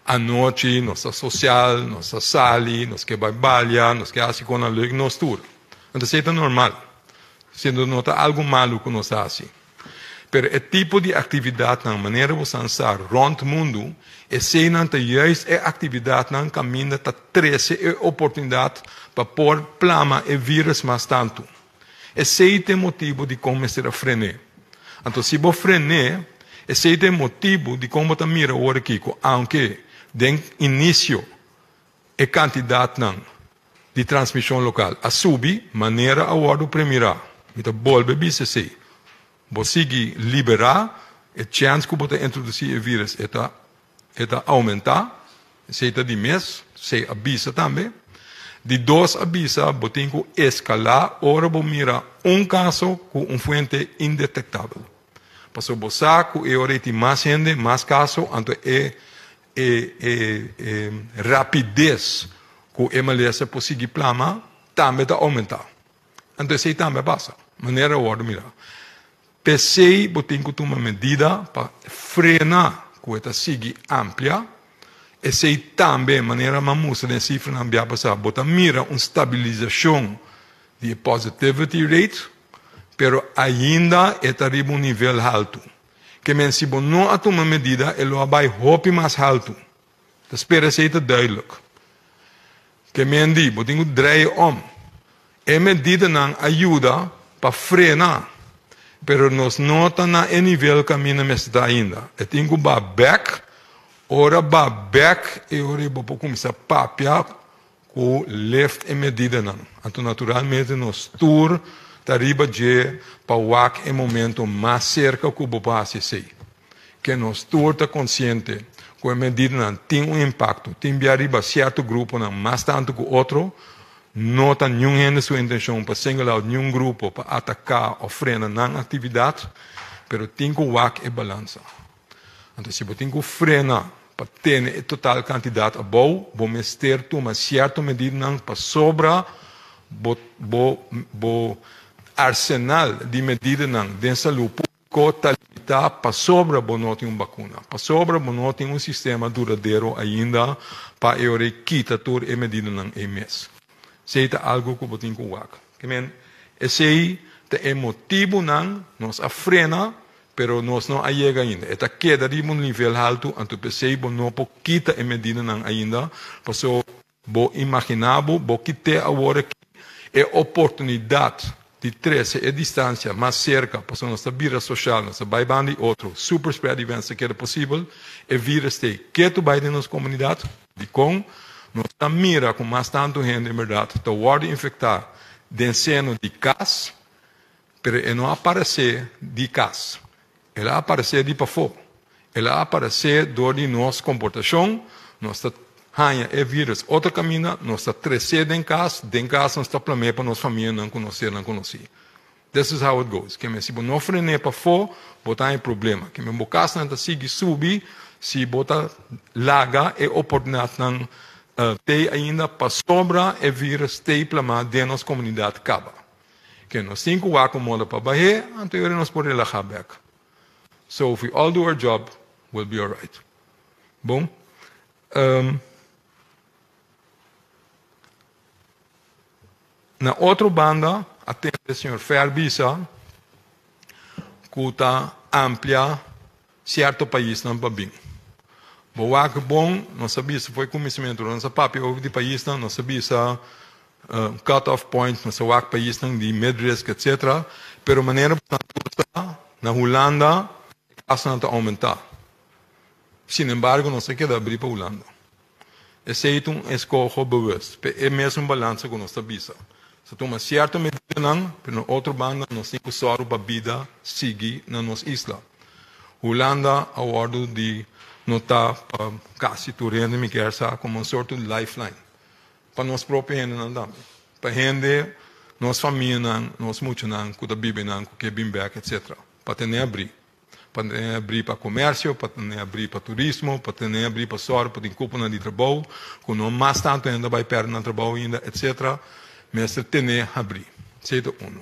Anochi nos ta sosial, nos ta sali, nos ke bai balia, nos ke hasi konan leuk, nos tur. Anto esei ta normal, siendo no ta algu malu ku nos ta hasi. Pero e tipo di aktividatnan manera bo san sa rònt mundu, eseinan ta juist e aktividatnan kaminda ta trese e oportunidat pa por plama e vírùs mas tantu. Esei ta e motibu dikon mester a fren'é. Anto si bo fren'é, esei ta e motibu dikon bo ta mira awor aki ku aunke den inisio e kantidatnan di transmishon lokal a subi manera a wòrdu premirá, mi ta bolbe bisa esei, bo sigui liberá, e chèns ku bo ta introdusí e vírùs e ta E ta oumentá, esei ta di mes, esei a bisa tambe. Di dos a bisa bo tin ku eskalá ora bo mira un kaso ku un fuente indetektabel. Pasobra bo sa ku e ora ei tin mas hende, mas kaso, anto e e e e rapides ku e malesa por sigui plama tambe ta oumentá. Anto esei tambe a pasa, manera a wòrdu mirá. P'esei bo tin ku tuma medida pa frena ku e ta sigui amplia. Esei tambe, manera m'a mustra den sifranan bia pasá, bo ta mira un stabilisashon di e positivity rate, pero ainda e ta riba un nivel haltu. Ke men si bo no a tuma medida e lo a bai hopi mas haltu. Ta spera esei ta duidelijk. Ke men di, bo tin ku drei om. E medidanan a yuda pa frena, pero nos no ta na e nivel kaminda mester ta ainda. E tin ku ba bek, ora ba bek e ora ei bo por kuminsá papia ku lift e medidanan. Anto naturalmente nos tur ta riba dje pa wak e momento mas serka ku bo por hasi esei. Ke nos tur ta konsiente ku e medidanan tin un impakto, tin bia riba sierto gruponan mas tantu ku otro. No ta niun hende su intenshon pa single out niun grupo pa ataká òf frena nan aktividat, pero tin ku wak e balansa. Anto si bo tin ku frena pa tene e total kantidat abou, bo mester tuma sierto medidanan pasobra bo bo bo arsenal di medidanan den salú públiko ta limitá pasobra bo no tin un bakuna, pasobra bo no tin un sistema duradero ainda pa e ora ei kita tur e medidanan ei mes. Esei ta algu ku bo tin ku wak. Ke men, esei ta e motibunan nos a frena Pero nos no a yega ainda. E ta keda riba un nivel haltu, anto p'esei bo no por kita e medidanan ainda, paso bo imaginá bo, bo kit'é awor aki e oportunidat di trese e distansia mas serka, pasobra nos ta bira soshal, nos ta bai banda di otro, super spread events ta keda posibel, e virus t'ei ketu bai den nos komunidat. Dikon nos ta mira ku mas tantu hende en bèrdat ta wòrdu infektá den seno di kas? Pero e no a aparesé di kas. El a aparesé di pafó. El a aparesé dor di nos komportashon. Nos ta haña e vírùs otro kaminda, nos ta tresé den kas, den kas nos ta plam'é pa nos famianan ku nos sernan konosí. This is how it goes. Keme si bo no fren'é pafó, bo ta haña problema. Keme bo kasnan ta sigui subi si bo ta laga e oportunidatnan. T'ei ainda pasobra e virus t'ei plamá den nos komunidat kaba. Ke nos tin ku wak un moda pa bah'é, anto yora nos por relahá bèk. So if we all do our job, we'll be alright. Bon. Na otro banda a tende señor Fer bisa ku ta amplia sierto paisnan pa bin. Bo wak bon, nos a bisa for e kuminsamentu, ora nos a papia over di paisnan, nos a bisa cut off point, nos a wak paisnan di mid risk etcetera, pero manera bo sa tur sa, na Hulanda e kasonan ta oumentá. Sin embargo nos a keda abrí pa Hulanda. Esei ta un eskoho bewust, p'e e mesun balansa ku nos ta bisa. Sa tuma sierto medidanan, pero na otro banda nos tin ku sòru pa bida sigui na nos isla. Hulanda a wòrdu di notá pa kasi tur hende, mi kier sa, komo un sorto di lifeline pa nos propio hendenan tambe, pa hende, nos famianan, nos muchanan ku ta biba einan ku ke bin bèk etsetera, pa tene abrí. Pa tene abrí pa komersio, pa tene abrí pa turismo, pa tene abrí pa sòru pa tin kuponan di trabou, ku no mas tantu hende ta bai pèrdè nan trabou ainda, etsetera, mester tene habrí. Esei ta unu.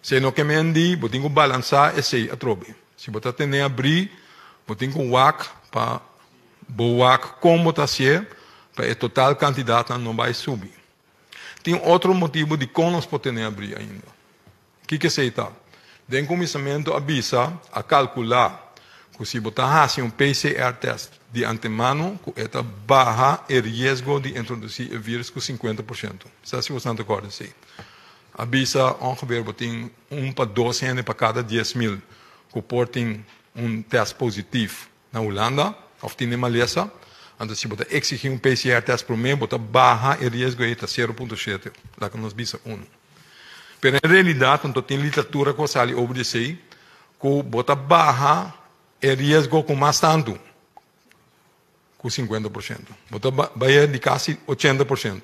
Esei no ke men di bo tin ku balansá esei atrobe. Si bo ta tene abrí, bo tin ku wak pa bo wak kon bo ta hasié pa e total kantidatnan no bai subi. Tin otro motibu dikon nos por tene abrí ainda. Kiko esei ta? Den kuminsamentu a bisa, a kalkulá, ku si bo ta hasi un PCR tèst di antemano ku e ta baha e riesgo di introdusí e vírus ku 50%. Sa si boso ta kòrda esei. A bisa ongeveer bo tin un pa dos hende pa kada 10,000 ku por tin un tèst positif na Hulanda òf tin e malesa. Anto si bo ta eksigí un PCR tèst promé bo ta baha e riesgo ei ta 0.7, laga nos bisa unu. Pero en realidat anto tin literatura ku a sali over di esei ku bo ta baha e riesgo ku mas tantu ku 50%. Bo ta bai di kasi 80%,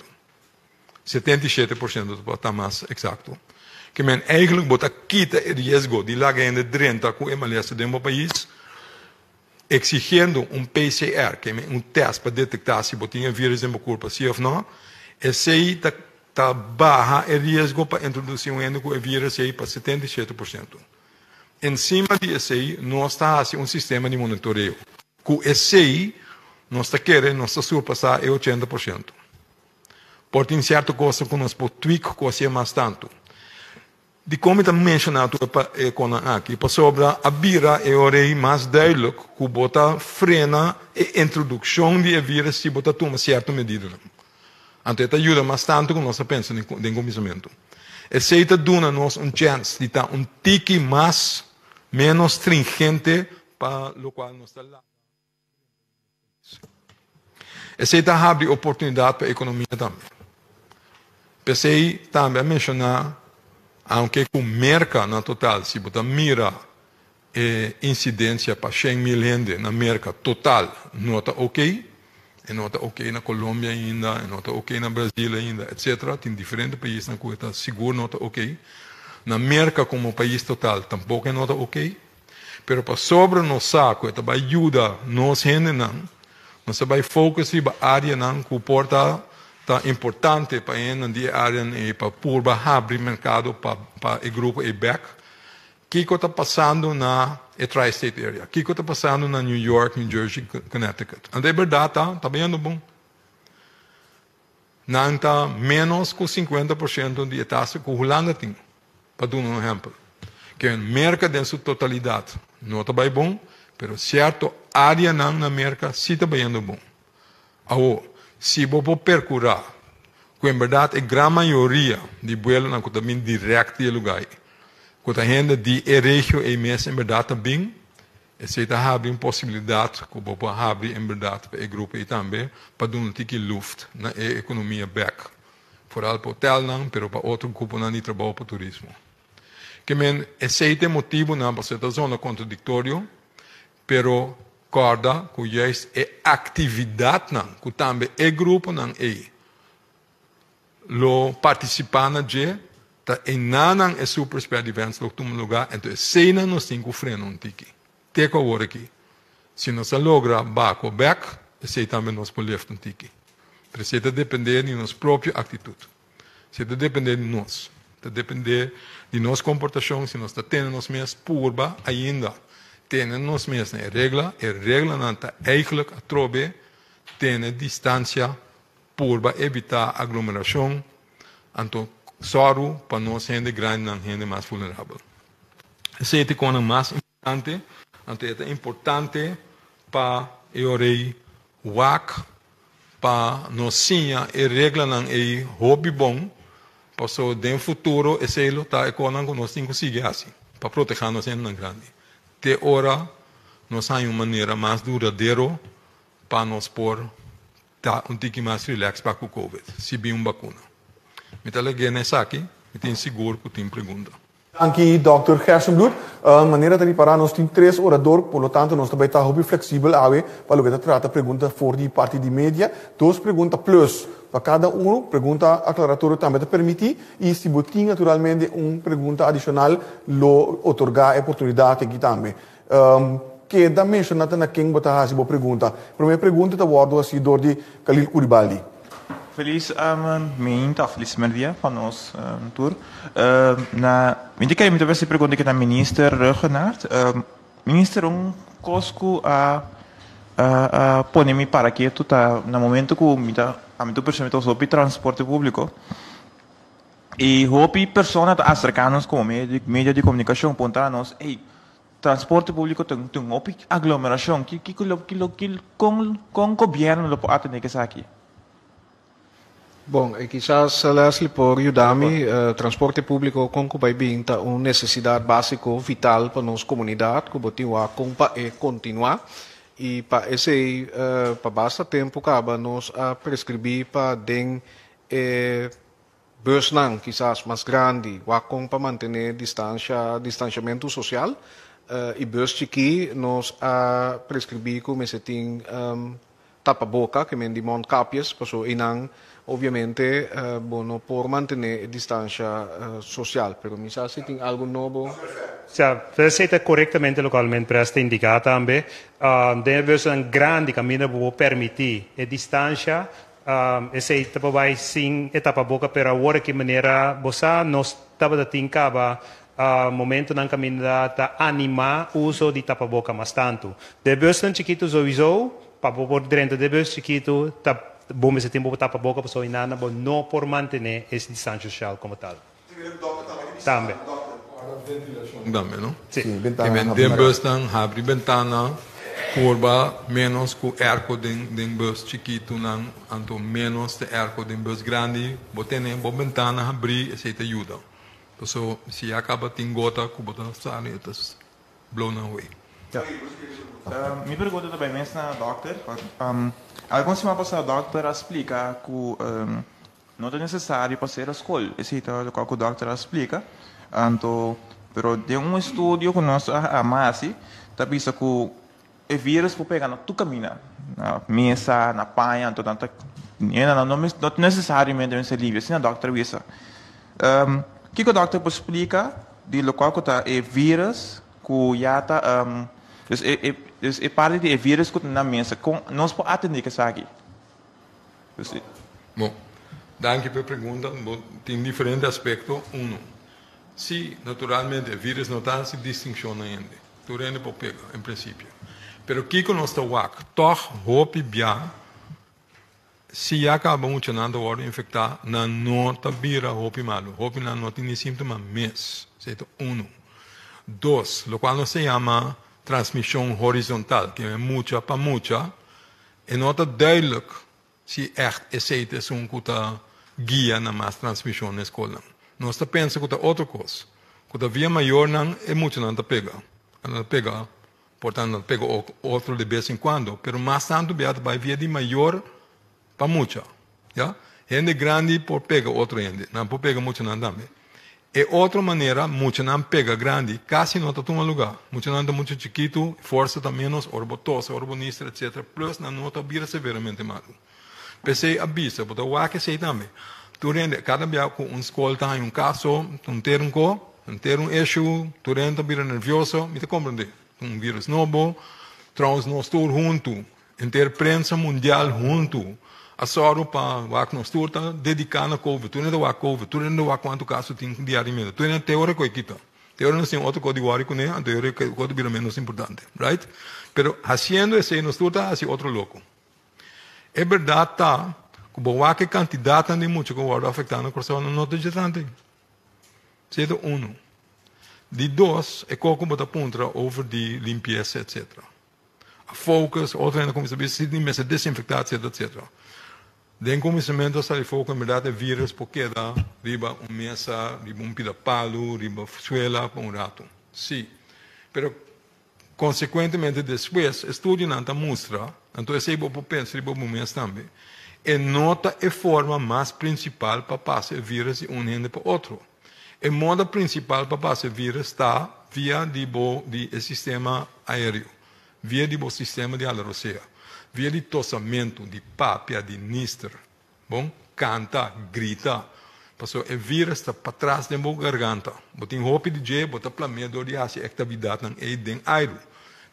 77% pa ta mas eksakto. Ke men eigentlik bo ta kita e riesgo di laga hende drenta ku e malesa den bo pais eksigiendo un PCR, ke men un tèst pa detektá si bo tin e vírus den bo kurpa si òf nò, esei ta ta baha e riesgo pa introdusí un hende ku e vírus ei pa 77%. Ensima di esei nos ta hasi un sistema di monitoreo. Ku esei nos ta kere nos ta surpasá e 80%. Por tin sierto kosnan ku nos por tweak ku hasié mas tantu. Dikon mi ta menshoná tur e konan aki? Pasobra a bira e ora ei mas duidelijk ku bo ta frena e introdukshon di e vírus si bo ta tuma sierto medidanan. Anto e ta yuda mas tantu ku nos a pensa den kuminsamentu. Esei ta duna nos un chèns di ta un tiki mas ménos stringente pa lokual nos ta laga. Esei ta habri oportunidat pa ekonomia tambe. P'esei tambe a menshoná, aunke ku Merka na total, si bo ta mira e insidensia pa 100,000 hende na Merka total no ta oké, e no ta oké na Colombia ainda, e no ta oké na Brazil ainda, etcetera. Tin diferente paisnan ku e ta sigur no ta oké. Na Merka komo pais total tampoko e no ta oké. Pero pasobra nos sa ku e ta bai yuda nos hendenan, nos ta bai focus riba áreanan ku por ta ta importante pa e hendenan di e áreanan ei pa purba habri merkado pa pa e grupo ei bèk. Kiko ta pasando na e tri-state area? Kiko ta pasando na New York, New Jersey, Connecticut? Anto e bèrdat ta, ta bayendo bon. Nan ta ménos ku 50% di e tasa ku Hulanda tin, pa duna un ehèmpel. Ke Merka den su totalidat no ta bai bon, pero sierto áreanan na Merka sí ta bayendo bon. Awor, si bo por perkurá ku en bèrdat e gran mayoria di buelonan ku ta bin dirèkt di e lugá ei, ku ta hende di e regio ei mes en bèrdat ta bin, Esei ta habri un posibilidat ku bo por habri en bèrdat pa e grupo ei tambe pa duna un tiki luft na e ekonomia bèk. Foral pa hotelnan, pero pa otro gruponan di trabou pa turismo. Ke men esei ta e motibunan pasobra e ta zona kontradiktorio, pero kòrda ku juist e aktividatnan ku tambe e gruponan ei lo partisipá na dje, ta enanan e super spread events lo tuma lugá, enton eseinan nos tin ku frena un tiki. Te ku awor aki. Si nos a logra bako bèk, esei tambe nos por left un tiki. Pero esei ta dependé di nos propio aktitut. Esei ta dependé di nos. Ta dependé di nos komportashon, si nos ta tene nos mes purba ainda tene nos mes na e regla. E reglanan ta eigelijk atrobe tene distansia, purba evitá aglomerashon, anto sòru pa nos hende grandinan, hende mas vulnerabel. Esei ta e konan mas importante, anto e ta importante pa e ora ei wak pa nos siña e reglanan ei hopi bon, pasobra den futuro esei lo ta e konan ku nos tin ku sigui hasi pa protehá nos hendenan grandi. Te ora nos haña un manera mas duradero pa nos por ta un tiki mas relax pa ku covid, si bin un bakuna. Mi ta lag'é na esaki, mi tin sigur ku tin pregunta. Danki Dòkter Gerstenbluth. Manera ta ripará nos tin tres orador, por lo tanto nos ta bai ta hopi fleksibel awe pa loke ta trata pregunta for di parti di media. Dos pregunta plus pa kada unu, pregunta aklaratorio tambe ta permití i si bo tin naturalmente un pregunta adishonal lo otorgá e oportunidat aki tambe. Keda menshoná ta na ken bo ta hasi bo pregunta. Promé pregunta ta wòrdu hasí dor di Khalil Coulibaly. Felis meinta of felis merdia pa nos tur. Na mi ta kere mi ta hasi pregunta aki na Minister Rhuggenaath. Minister un kos ku a a pone mi para ketu ta na momento ku mi ta ami tur persona mi ta usa hopi transporte públiko i hopi persona ta aserká nos komo medio di komunikashon puntra nos ey Transporte públiko tin tin hopi aglomerashon. Ki kiko lo ki lo ki kon kon gobièrnu lo por atendé ku esaki? Bon, e kisas Leslie por yuda mi. Transporte públiko kon ku bai bin ta un nesesidat básiko vital pa nos komunidat ku bo tin wak kon pa e kontinuá. I pa esei pa basta tempu kaba nos a preskribí pa den e Busnan kisas mas grandi wak kon pa mantené distansha, distanshamentu sosial, i bus chikí nos a preskribí ku mester tin tapaboka, ke men di mondkapjes, paso einan obviamente bo no por mantené e distansha sosial. Pero mi sa si tin algu nobo. Sa, esei ta korektamente lokual men pres ta indiká tambe. Den e busnan grandi kaminda bo por permití e distansha, Esei ta por bai sin e tapaboka pero awor aki manera bo sa nos tabata tin kaba momentonan kaminda ta anima uso di tapaboka mas tantu. Den busnan chikitu souiso pa bo por drenta den bus chikitu ta bo mester tin bo tapaboka pasobra inana bo no por mantene e distancia social como tal. Tambe. Tambe, no? Sí. Den busnan habri bentana, purba menos ku airco den den bus chikitunan, anto menos te airco den bus grandi. Bo tene bo bentana habrí, esei ta yuda. Paso si ya kaba tin gota ku bo ta sali e ta blow nan away. Mi pregunta ta bai mes na dòkter. Algun siman pasá dòkter a splika ku No ta nesesario pa sera skol, esei ta lokual ku dòkter a splika. Anto, pero den un estudio ku nos a hasi, ta bisa ku e vírus por pega na tur kaminda, na mesa, na paña, anto nan ta no no ta nesesariamente mester limpia, asina dòkter a bisa. Kiko dòkter por splika di lokual ku ta e vírus ku ya ta, dus e parti di e vírus ku ta na mesa, kon nos por atendé ku esaki? Bon, danki pa e pregunta. Bo tin diferente aspekto. Uno, si, naturalmente e virus no ta hasi distinshon na hende. Tur hende por pega, en prinsipio. Pero kiko nos ta wak? Tòg hopi bia, si ya kaba muchanan ta wòrdu infektá, nan no ta bira hopi malu. Hopi nan no tin ni síntoma mes. Esei ta uno. Dos, lokual nos ta yama transmishon horizontal, ke mucha pa mucha, E no ta duidelijk si ègt esei ta esun ku ta guia na mas transmishon na e skolnan. Nos ta pensa ku ta otro kos, ku ta via mayornan e muchanan ta pega. Nan ta pega, por tanto nan ta pega otro de bes en kuando, pero mas tantu bia ta bai via di mayor pa mucha. Ya. Hende grandi por pega otro hende, nan por pega muchanan tambe. E otro manera muchanan pega grandi kasi no ta tuma lugá. Muchanan ta muchu chikitu, forsa ta ménos, ora bo tosa, ora bo nister etcetera, plus nan no ta bira severamente malu. P'esei a bisa, bo ta wak esei tambe. Tur hende, kada bia ku un skol ta haña un kaso, un ter un ko, un ter un issue, tur hende ta bira nervioso, mi ta komprendé. Un virus nobo, trouwens nos tur huntu, henter prensa mundial huntu. A sòru pa wak nos tur ta dediká na Covid, tur hende ta wak Covid, tur hende ta wak kuantu kaso tin diariamente, tur hende te ora ku e kita. Te ora nos tin otro kos di wòri kuné, anto e ora e kos ta bira ménos importante, right? Pero hasiendo esei nos tur ta hasi otro loko. E bèrdat ta ku bo wak e kantidatnan di mucha ku wòrdu afektá na Kòrsou nan no ta dje tantu ei. Esei ta unu. Di dos, e kos ku bo ta puntra over di limpiesa etcetera. A focus, otro hende a kuminsá bisa si tin mester desinfektá etcetera etcetera. Den kuminsamentu a sali for ku en bèrdat e vírùs por keda riba un mesa, riba un pida palu, riba suela pa un ratu. Sí. Pero konsekuentemente despues estudionan ta mustra, anto esei bo por pensa riba bo mes tambe, e no ta e forma mas prinsipal pa pasa e vírùs di un hende pa otro. E moda prinsipal pa pasa e vírùs ta via di bo di e sistema aéreo. Via di bo sistema di hala rosea. Via di tosamentu, di papia, di nister. Bon, kanta, grita. Pasobra e virus ta patras den bo garganta. Bo tin hopi di dje, bo ta plamea dor di hasi e aktividatnan ei den airu.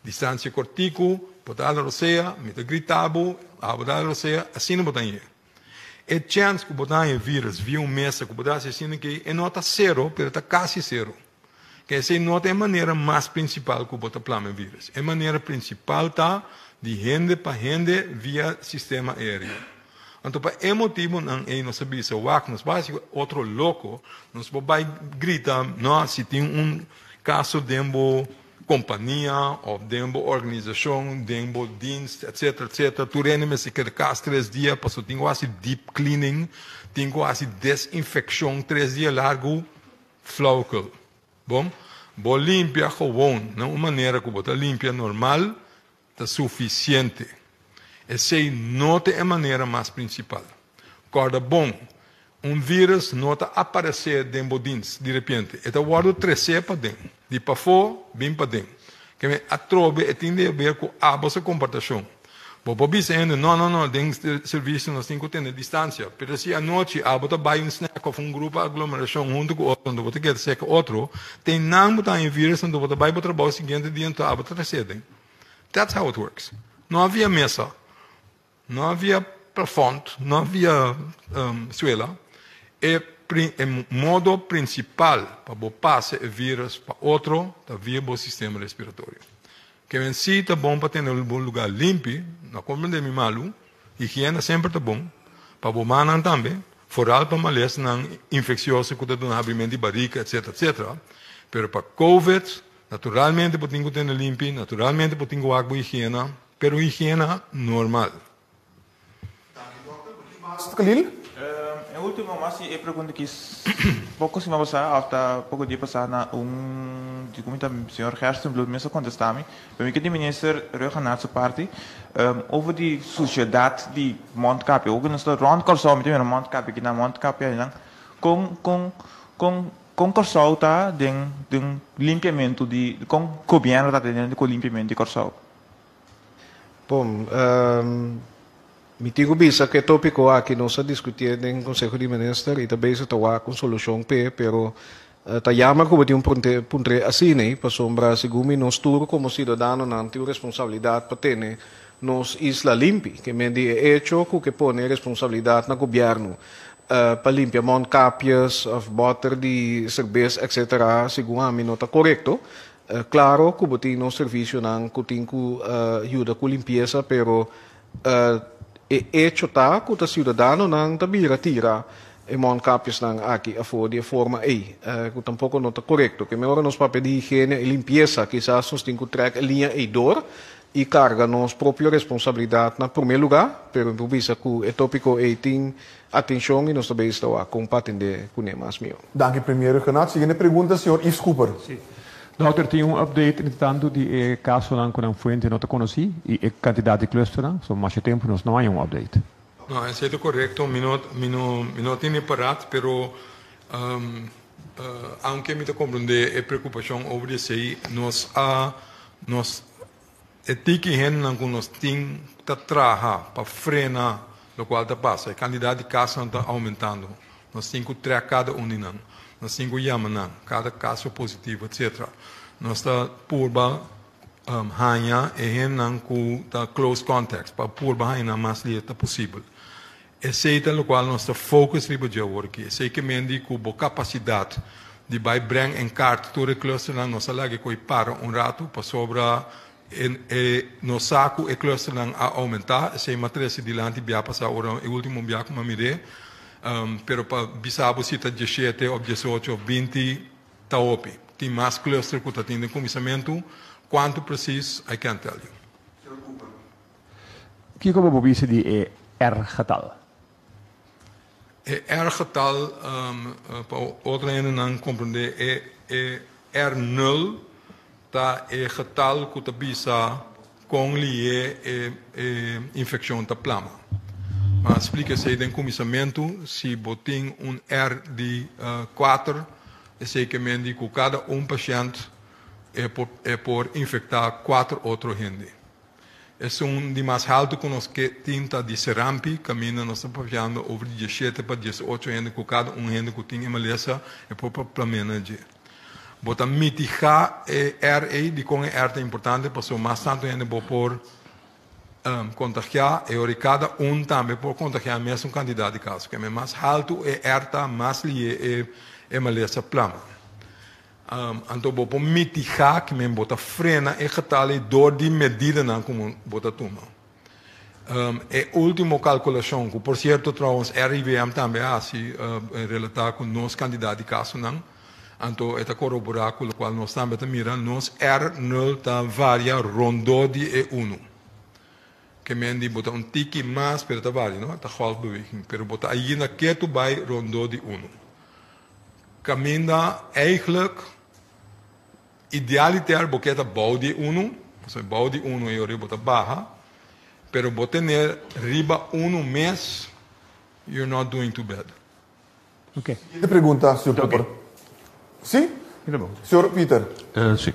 Distansia kortiku, bo ta hala rosea, mi ta grita bo, abo ta hala rosea, asina bo ta hañ'é. E chèns ku bo ta haña e virus via un mesa ku bo ta hasi asina aki, e no ta sero, pero ta kasi sero. Ke esei no ta e manera mas prinsipal ku bo ta plama e vírus. E manera prinsipal ta di hende pa hende via sistema aéreo. Anto pa e motibunan ei nos a bisa, wak, nos por hasi otro loko, nos por bai grita, no, si tin un kaso den bo kompania òf den bo organisashon, den bo dienst, etsetera, etsetera, tur hende mester keda kas tres dia pasobra tin ku hasi deep cleaning, tin ku hasi desinfekshon tres dia largu. Flauwekul. Bon, bo limpia gewoon na un manera ku bo ta limpia normal ta sufisiente. Esei no ta e manera mas prinsipal. Kòrda bon, un vírus no ta aparesé den bo dins di repente. E ta wòrdu tresé paden, di pafó bin paden. Keme atrobe e tin di haber ku abo su komportashon. Bo por bisa hende, No, no, no, den servisio nos tin ku tene distansia. Pero si anochi abo ta bai un snack òf un grupo aglomerashon huntu ku otro, anto bo ta keda serka otro, ten nan bo ta haña virus, anto bo ta bai bo trabou siguiente dia, anto abo ta trese den. That's how it works. No a via mesa. No havia plafond, no havia suela. E e modo principal pa bo pasa e virus pa otro ta via bo sistema respiratorio. Ke si ta bon pa tene bo lugar limpi, no comprende mi malu, higiena semper ta bon, pa bo mannan tambe, foral pa malesnan infeccioso cu ta duna habrimento di barica etc. Etc. Pero pa covid, naturalmente bo tin cu tene limpi, naturalmente bo tin cu wak bo higiena, Pero higiena normal. Danki dokter. Bo tin mas Khalil? E ultimo mas e pregunta ki poko siman pasá of ta poko dia pasá na un di ku mi ta señor Gerstenbluth mes a kontestá mi pero mi ke di minister Rhuggenaath su parti over di sushedat di mondkapje oke nos ta rònt Kòrsou mi ta mira mondkapje kinan mondkapje einan kon kon kon kon Kòrsou ta den den limpiamentu di kon gobièrnu ta teniendo ku limpiamentu di Kòrsou. Bon, mi tin ku bisa ku e tópiko aki nos a diskutié den Konseho di Minister i ta bezig ta wak un solushon p'e, pero ta jammer ku bo tin un puntr'é asina ei, pasobra segun mi nos tur komo siudadanonan tin un responsabilidat pa tene nos isla limpi. Ke men di e echo ku ke pone responsabilidat na gobièrnu pa limpia mondkapjes òf bòter di serbes etsetera segun ami no ta korekto. Claro cu bo tin nos servicionan cu tin cu yuda cu limpieza pero e hecho ta cu ta ciudadanonan ta bira tira e mondkapjesnan aki afo di e forma ey cu tampoco no ta corecto. Ke ora nos papia di higiene y limpieza kisas nos tin cu trek e liña ey door y carga nos propio responsabilidad na primer lugar pero mi por bisa cu e topico ey tin atencion y nos ta bezig ta wak con pa atende cune mas miho. Danki Premier Rhuggenaath. Siguiente pregunta señor Yves Cooper. Sí. Dokter, tin un update entretanto di e casonan cu nan fuente no ta conoci y e cantidad di clusternan? So masha tempo nos no haña un update. No, esey ta corecto. Mi no, mi no, mi no tene paraat, pero aunke mi ta comprende e preocupacion over di esey, nos a, nos E tiki hendenan ku nos tin ta traha pa frena lokual ta pasa. E kantidat di kasonan ta oumentando. Nos tin ku trèk kada un di nan. Nos tin ku yama nan, kada kaso positivo etsetera. Nos ta purba haña e hendenan ku ta close contacts pa purba haña nan mas lihe ta posibel. Esei ta lokual nos ta focus riba dje awor aki. Esei ke men di ku bo kapasidat di bai breng en kaart tur e clusternan nos a laga e koi para un ratu pasobra e e nos sa ku e clusternan a oumentá. Esei m'a trese dilanti bia pasá ora e ultimo bia ku m'a mir'é. Pero pa bisa bo si ta diesshete òf diesocho òf 20 ta hopi. Tin mas cluster ku ta tin den kuminsamentu. Kuantu presis I can't tell you. Kiko bo por bisa di e R-getal? E R-getal, pa otro hendenan komprendé, e e R nul ta e getal ku ta bisa kon lihé e e infekshon ta plama. Ma a splika esei den kuminsamentu, si bo tin un R di kuater, esei ke men di ku kada un pashènt e por e por infektá kuater otro hende. Esun di mas haltu ku nos ke tin ta di Serampi, kaminda nos ta papiando over di 17 pa 18 hende ku kada un hende ku tin e malesa e por plam'é na dje. Bo ta mitigá e R ei, dikon e R ta importante? Pasobra mas tantu hende bo por kontagiá e ora i kada un tambe por kontagiá mesun kantidat di kaso. Keme mas haltu e R ta, mas lihé e e malesa plama. Anto bo por mitigá ki men bo ta frena e getal ei dor di medidanan ku bo ta tuma. E último kalkulashon, ku por sierto trouwens RIVM tambe a hasi relatá ku nos kantidat di kasonan, anto e ta koroborá ku lokual nos tambe ta mira, nos R nul ta varia rondó di e unu. Ke men di bo ta un tiki mas, pero ta varia, no? Ta golfbeweging, pero bo ta ainda ketu bai rondó di unu. Kaminda eigenlijk idealiter bo ke ta bou di unu, pasobra bou di unu e ora bo ta baha, pero bo tene riba unu mes, you're not doing too bad. Ok. Siguiente pregunta, señor Cooper. Si? Señor Pieter. Si.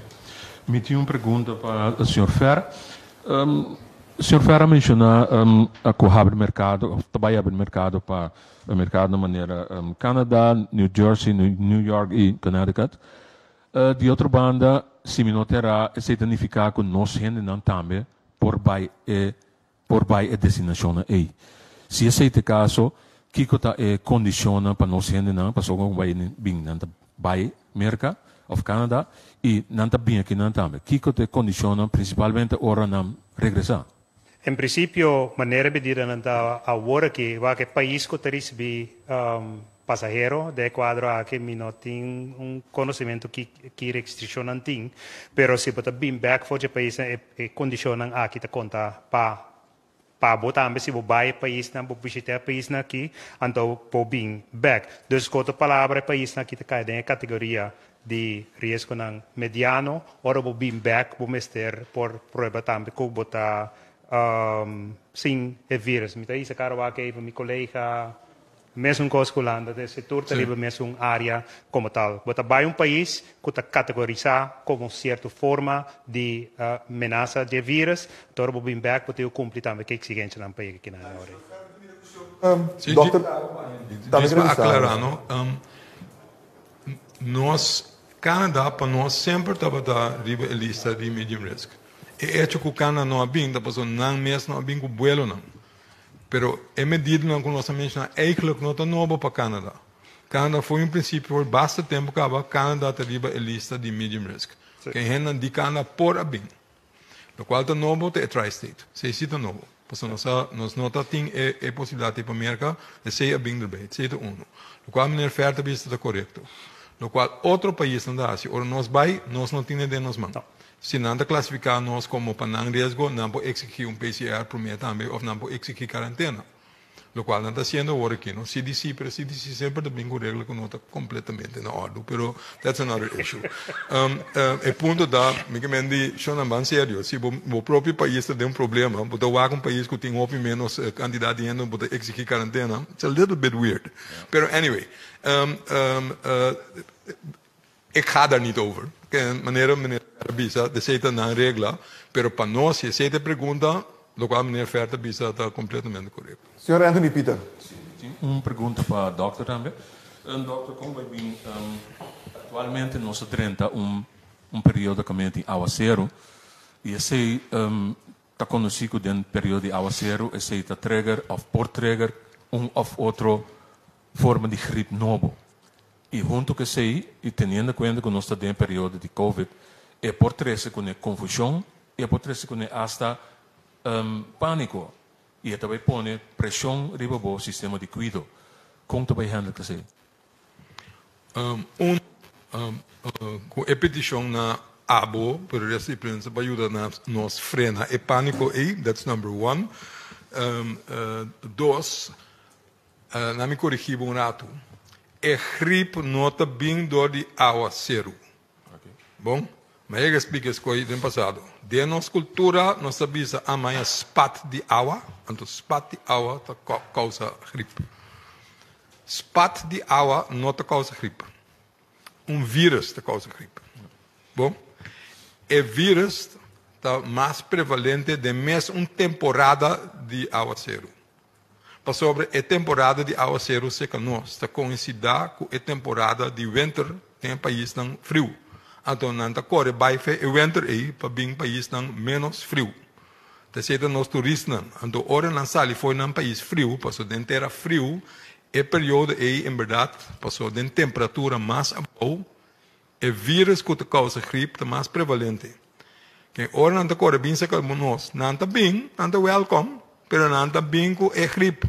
Mi tin un pregunta pa señor Fer. Señor Fer a menciona cu habri mercado, of ta bay habri mercado pa mercado manera Canada, New Jersey, New York y Connecticut. Di otro banda, si mi no ta erá, esey ta nifica cu nos hendenan tambe por bay e por bay e destinacionnan ey. Si esey ta e caso, kico ta e condicionnan pa nos hendenan, pasobra cu bay bin nan ta bay Merca of Canada y nan ta bin akinan tambe. Kico ta e condicionnan principalmente ora nan regresa? En prinsipio, manera e medidanan ta awor aki, wak e pais ku ta risibí pasahero den e kuadro aki mi no tin un konosementu ki ki restrikshonnan tin, pero si bo ta bin bèk for dje paisnan e e kondishonnan aki ta konta pa pa bo tambe si bo bai e paisnan, bo bishitá e paisnan aki, anto bo bin bèk. Dus ku otro palabra e paisnan aki ta kai den e kategoria di riesgonan mediano, ora bo bin bek bo mester por prueba tambe ku bo ta sin e virus. Mi ta isa kara wak even mi kolega mesun kos ku Hulanda, des e tur ta riba mesun área komo tal. Bo ta bai un pais ku ta kategorisá komo sierto forma di menasa di e virus, anto ora bo bin bek bo tin ku kumpli tambe ku e eksigensianan pa yega kinan e ora ei. Dòkter, Djis pa aklará no. Nos, Canada pa nos semper tabata riba e lista di medium risk. E hecho cu Canada no a bin ta pasobra nan mes no a bin cu buelonan. Pero e medidanan cu nos a menciona eigenlijk no ta nobo pa Canada. Canada foi un principio for basta tempo caba Canada ta riba e lista di medium risk. Ke hendenan di Canada por a bin. Locual ta nobo ta e tri-state. Esey si ta nobo. Pasobra nos a nos no ta tin e e posibilidad ei pa Merca, esey a bin derbij. Esey ta uno. Locual meneer Fer ta bisa ta corecto. Locual otro paisnan ta haci, ora nos bay, nos no tin e den nos man. Si nan ta clasifica nos como pa nan riesgo, nan por exigi un PCR prome tambe of nan por exigi cuarentena. Locual nan ta haciendo awor aki, no? CDC, pero CDC semper ta bin cu regla cu no ta completamente na ordo, pero that's another issue. E punto ta, mi ke men di, shownan ban serio, si bo bo propio pais ta den un problema, bo ta wak un pais cu tin hopi menos cantidad di hende, bo ta exigi cuarentena, it's a little bit weird. Pero anyway, ik ga daar niet over. Manera meneer Fer a bisa, esey ta nan regla, pero pa nos, si esey ta e pregunta, locual meneer Fer ta bisa ta completamente corecto. Señor Anthony Pieter. Si, tin un pregunta pa dokter tambe. Dokter, con bay bin actualmente nos ta drenta un un periodo caminda tin awacero y esey ta conoci cu den periodo di awacero esey ta trigger of por trigger. un òf otro forma di grip nobo. I huntu ku esei, i teniendo kuenta ku nos ta den e periodo di Covid, e por trese kuné konfushon i e por trese kuné asta pániko i e ta bai pone preshon riba bo sistema di kuido. Kon ta bai handle ku esei? Un, ku e petishon na abo, pero resto di prensa, pa yuda nos frena e pániko ei, that's number one. Dos, Na mi korigí bo un ratu. E grip no ta bin dor di awa seru. Bon, mi a yega splika es koi den pasado. Den nos kultura nos ta bisa a maña spat di awa, anto spat di awa ta kousa grip. Spat di awa no ta kousa grip. Un virus ta kousa grip. Bon, e virus ta mas prevalente den mes un temporada di awaseru. Pasobra e temporada di awaseru seka nos ta koinsidá ku e temporada di wenter den e paisnan friu. Anto nan ta kore bai fe e wenter ei pa bin paisnan ménos friu. Ta esei ta nos turistnan. Anto ora nan sali fo'i nan pais friu, paso den tera friu e periodo ei en bèrdat paso den temperatura mas abou e vírus ku ta kousa grip ta mas prevalente. Ken ora nan ta kore bin saka nos, nan ta bin, nan ta wèlkòm, pero nan ta bin ku e grip.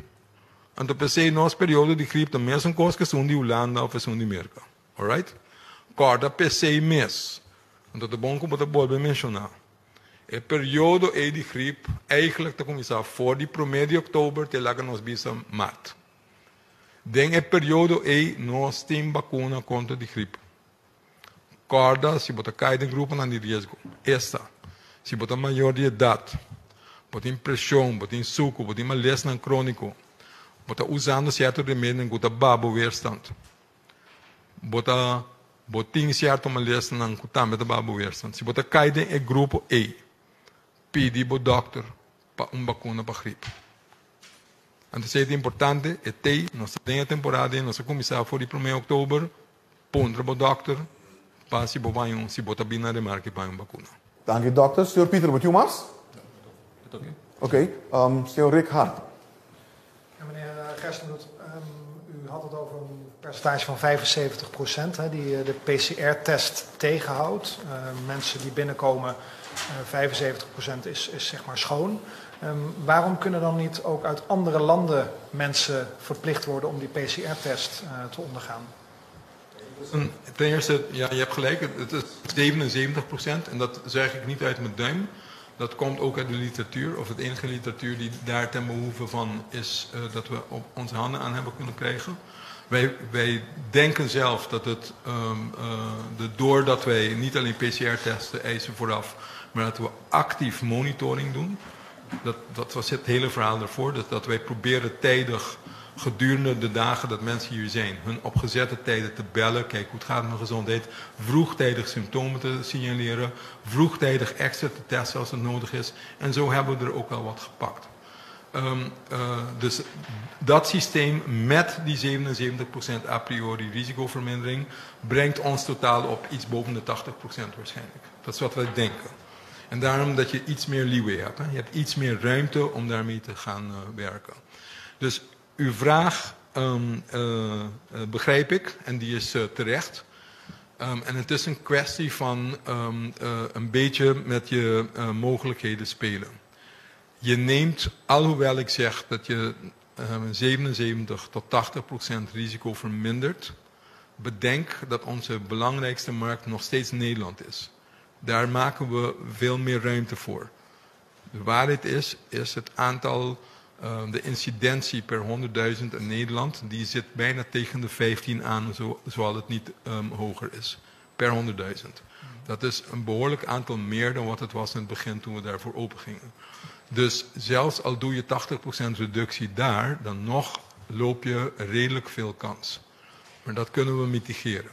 Anto p'esei nos periodo di grip ta mesun kos ku esun di Hulanda òf esun di Merka. Alright? Kòrda p'esei mes. Anto ta bon ku bo ta bolbe menshoná. E periodo ei di grip eigentlik ta kuminsá for di promé di òktober te laga nos bisa mart. Den e periodo ei nos tin bakuna kontra di grip. Kòrda si bo ta kai den gruponan di riesgo, esta, si bo ta mayor di edat, bo tin preshon, bo tin suku, bo tin malesnan króniko, bo ta usando sierto remedinan ku ta baha bo weerstand, bo ta bo tin sierto malesnan ku tambe ta baha bo weerstand. Si bo ta kai den e grupo ei, pidi bo dòkter pa un bakuna pa grip. Anto esei ta importante, e tei, nos ta den e temporada ei, nos a kuminsá for di promé òktober, Puntra bo dokter pa si bo bai un si bo ta bin na remarke bai un bakuna. Danki dokter. Señor Pieter bo tin un mas? No, Ok. Señor Rick Hart. Ja, meneer Gerstenbluth, u had het over een percentage van 75% hè, die de PCR-test tegenhoudt. Mensen die binnenkomen, 75% is, is zeg maar schoon. Waarom kunnen dan niet ook uit andere landen mensen verplicht worden om die PCR-test te ondergaan? Ten eerste, ja, je hebt gelijk, het is 77% en dat zeg ik niet uit mijn duim. Dat komt ook uit de literatuur, of het enige literatuur die daar ten behoeve van is, dat we op onze handen aan hebben kunnen krijgen. Wij denken zelf dat het, de, doordat wij niet alleen PCR-testen eisen vooraf, maar dat we actief monitoring doen. Dat was het hele verhaal daarvoor, dat wij proberen tijdig gedurende de dagen dat mensen hier zijn, hun opgezette tijden te bellen, kijken hoe het gaat met hun gezondheid, vroegtijdig symptomen te signaleren, vroegtijdig extra te testen als het nodig is. En zo hebben we er ook al wat gepakt. Dus dat systeem met die 77% a priori risicovermindering brengt ons totaal op iets boven de 80% waarschijnlijk. Dat is wat wij denken. En daarom dat je iets meer leeway hebt. Hè? Je hebt iets meer ruimte om daarmee te gaan werken. Dus uw vraag begrijp ik en die is terecht. En het is een kwestie van een beetje met je mogelijkheden spelen. Je neemt, alhoewel ik zeg dat je 77 tot 80% risico vermindert, bedenk dat onze belangrijkste markt nog steeds Nederland is. Daar maken we veel meer ruimte voor. De waarheid is het aantal, de incidentie per 100.000 in Nederland, die zit bijna tegen de 15 aan, zoal het niet hoger is, per 100.000. Dat is een behoorlijk aantal meer dan wat het was in het begin toen we daarvoor open gingen. Dus zelfs al doe je 80% reductie daar, dan nog loop je redelijk veel kans. Maar dat kunnen we mitigeren.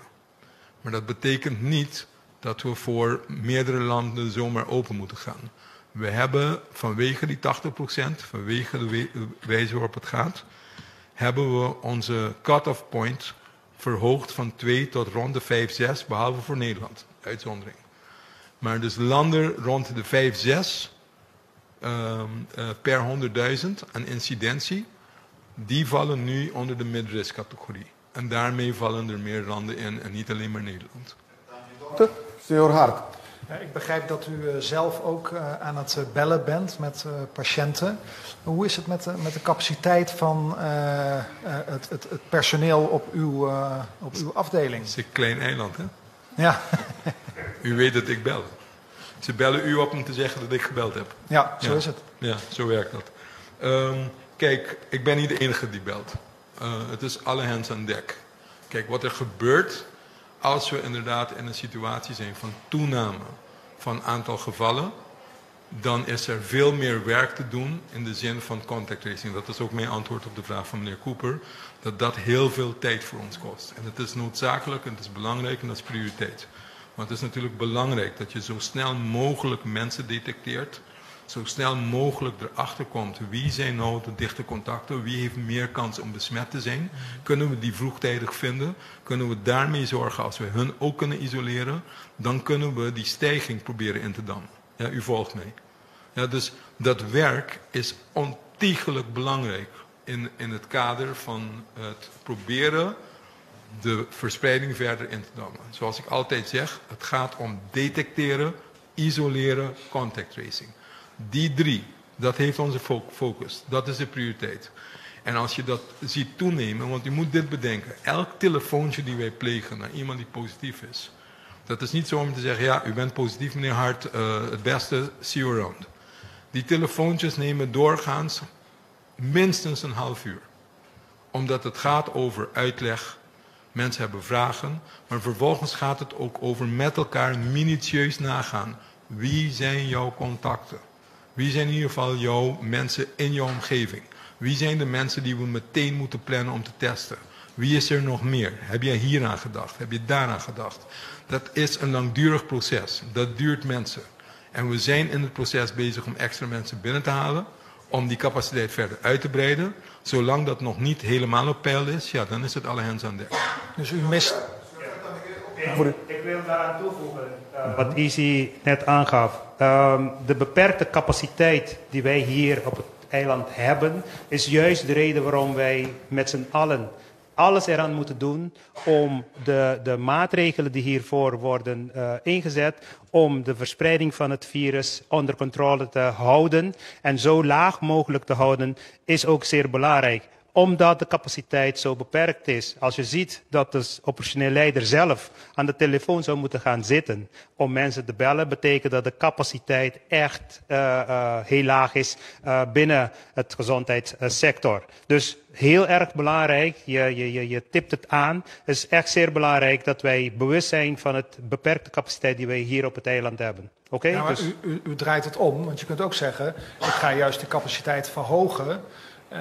Maar dat betekent niet dat we voor meerdere landen zomaar open moeten gaan. We hebben vanwege die 80%, vanwege de wijze waarop het gaat, hebben we onze cut-off point verhoogd van 2 tot rond de 5, 6, behalve voor Nederland, uitzondering. Maar dus landen rond de 5, 6 per 100.000 aan incidentie. Die vallen nu onder de mid-risk categorie. En daarmee vallen er meer landen in en niet alleen maar Nederland. Señor Hart. Ja, ik begrijp dat u eh, zelf ook eh, aan het eh, bellen bent met patiënten. Hoe is het met de capaciteit van het personeel op uw afdeling? Het is een klein eiland, hè? Ja. U weet dat ik bel. Ze bellen u op om te zeggen dat ik gebeld heb. Ja, zo is het. Ja, zo werkt dat. Kijk, ik ben niet de enige die belt. Het is alle hens aan dek. Kijk, wat er gebeurt als we inderdaad in een situatie zijn van toename van aantal gevallen, dan is er veel meer werk te doen in de zin van contact tracing. Dat is ook mijn antwoord op de vraag van meneer Cooper, dat dat heel veel tijd voor ons kost. En het is noodzakelijk en het is belangrijk en dat is prioriteit. Want het is natuurlijk belangrijk dat je zo snel mogelijk mensen detecteert, zo snel mogelijk erachter komt wie zijn nou de dichte contacten, wie heeft meer kans om besmet te zijn. Kunnen we die vroegtijdig vinden? Kunnen we daarmee zorgen als we hun ook kunnen isoleren? Dan kunnen we die stijging proberen in te dammen. Ja, u volgt mij. Ja, dus dat werk is ontiegelijk belangrijk in het kader van het proberen de verspreiding verder in te dammen. Zoals ik altijd zeg, het gaat om detecteren, isoleren, contact tracing. Die drie, dat heeft onze focus. Dat is de prioriteit. En als je dat ziet toenemen, want u moet dit bedenken. Elk telefoontje die wij plegen naar iemand die positief is. Dat is niet zo om te zeggen, ja, u bent positief meneer Hart, het beste, see you around. Die telefoontjes nemen doorgaans minstens een half uur. Omdat het gaat over uitleg, mensen hebben vragen, maar vervolgens gaat het ook over met elkaar minutieus nagaan. Wie zijn jouw contacten? Wie zijn in ieder geval jouw mensen in jouw omgeving? Wie zijn de mensen die we meteen moeten plannen om te testen? Wie is er nog meer? Heb jij hieraan gedacht? Heb je daaraan gedacht? Dat is een langdurig proces. Dat duurt mensen. En we zijn in het proces bezig om extra mensen binnen te halen. Om die capaciteit verder uit te breiden. Zolang dat nog niet helemaal op peil is, ja, dan is het alle hens aan dek. Dus u mist. Ik wil daaraan toevoegen wat Easy net aangaf. De beperkte capaciteit die wij hier op het eiland hebben, is juist de reden waarom wij met z'n allen alles eraan moeten doen om de maatregelen die hiervoor worden ingezet, om de verspreiding van het virus onder controle te houden en zo laag mogelijk te houden, is ook zeer belangrijk omdat de capaciteit zo beperkt is. Als je ziet dat de operationeel leider zelf aan de telefoon zou moeten gaan zitten om mensen te bellen, betekent dat de capaciteit echt heel laag is binnen het gezondheidssector. Dus heel erg belangrijk, je tipt het aan. Het is echt zeer belangrijk dat wij bewust zijn van het beperkte capaciteit die wij hier op het eiland hebben. Oké? Okay? Ja, maar dus... u draait het om, want je kunt ook zeggen, ik ga juist de capaciteit verhogen.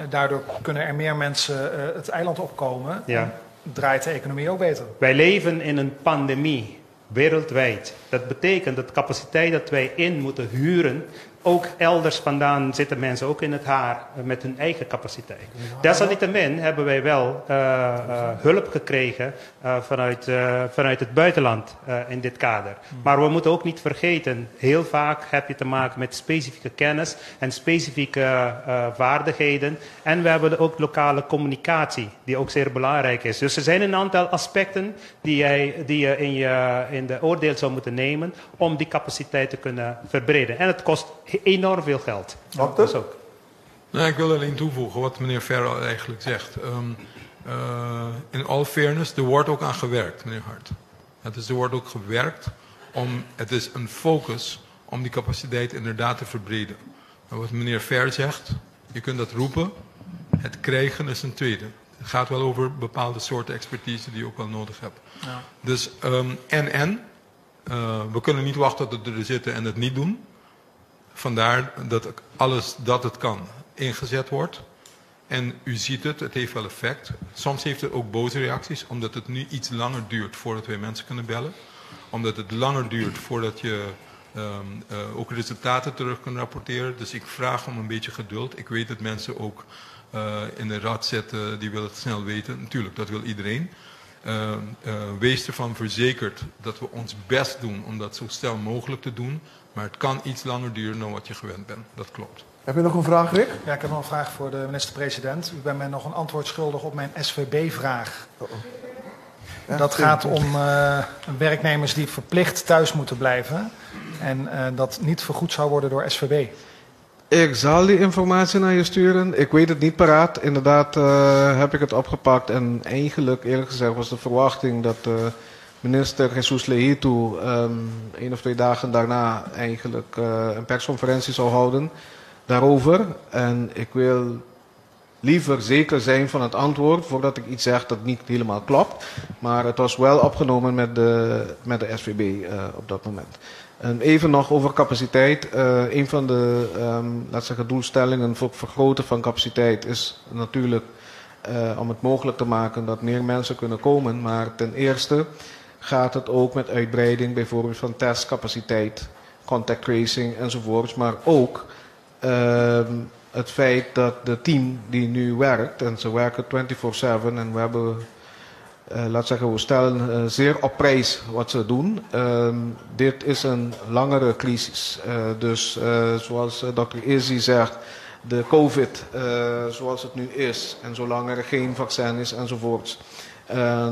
Daardoor kunnen er meer mensen het eiland opkomen. Ja. En draait de economie ook beter. Wij leven in een pandemie, wereldwijd. Dat betekent dat de capaciteit dat wij in moeten huren, ook elders vandaan zitten mensen ook in het haar met hun eigen capaciteit. Desalniettemin hebben wij wel hulp gekregen vanuit het buitenland in dit kader. Maar we moeten ook niet vergeten, heel vaak heb je te maken met specifieke kennis en specifieke vaardigheden. En we hebben ook lokale communicatie, die ook zeer belangrijk is. Dus er zijn een aantal aspecten die je in de oordeel zou moeten nemen om die capaciteit te kunnen verbreden. En het kost enorm veel geld. Dokter? Dat ook. Nou, ik wil alleen toevoegen wat meneer Ferro eigenlijk zegt. In all fairness, er wordt ook aan gewerkt, meneer Hart. Er wordt ook gewerkt om, het is een focus om die capaciteit inderdaad te verbreden. Maar wat meneer Fer zegt, je kunt dat roepen, het krijgen is een tweede. Het gaat wel over bepaalde soorten expertise die je ook wel nodig hebt. Ja. Dus we kunnen niet wachten tot we er zitten en het niet doen. Vandaar dat alles dat het kan ingezet wordt. En u ziet het, het heeft wel effect. Soms heeft het ook boze reacties, omdat het nu iets langer duurt voordat wij mensen kunnen bellen. Omdat het langer duurt voordat je ook resultaten terug kunt rapporteren. Dus ik vraag om een beetje geduld. Ik weet dat mensen ook in de rad zitten, die willen het snel weten. Natuurlijk, dat wil iedereen. Wees ervan verzekerd dat we ons best doen om dat zo snel mogelijk te doen. Maar het kan iets langer duren dan wat je gewend bent. Dat klopt. Heb je nog een vraag, Rick? Ja, ik heb nog een vraag voor de minister-president. U bent mij nog een antwoord schuldig op mijn SVB-vraag. Uh -oh. Dat gaat om werknemers die verplicht thuis moeten blijven. En dat niet vergoed zou worden door SVB. Ik zal die informatie naar je sturen. Ik weet het niet paraat. Inderdaad heb ik het opgepakt. En eigenlijk, eerlijk gezegd, was de verwachting dat minister Jesus Lehitu 1 of 2 dagen daarna eigenlijk een persconferentie zou houden daarover. En ik wil liever zeker zijn van het antwoord voordat ik iets zeg dat niet helemaal klopt. Maar het was wel opgenomen met de SVB op dat moment. En even nog over capaciteit. Een van de laat zeggen, doelstellingen voor het vergroten van capaciteit is natuurlijk om het mogelijk te maken dat meer mensen kunnen komen. Maar ten eerste gaat het ook met uitbreiding bijvoorbeeld van testcapaciteit, contact tracing enzovoorts. Maar ook het feit dat de team die nu werkt, en ze werken 24/7 en we hebben, laat zeggen, we stellen zeer op prijs wat ze doen. Dit is een langere crisis. Dus zoals dokter Izzy zegt, de COVID zoals het nu is en zolang er geen vaccin is enzovoorts.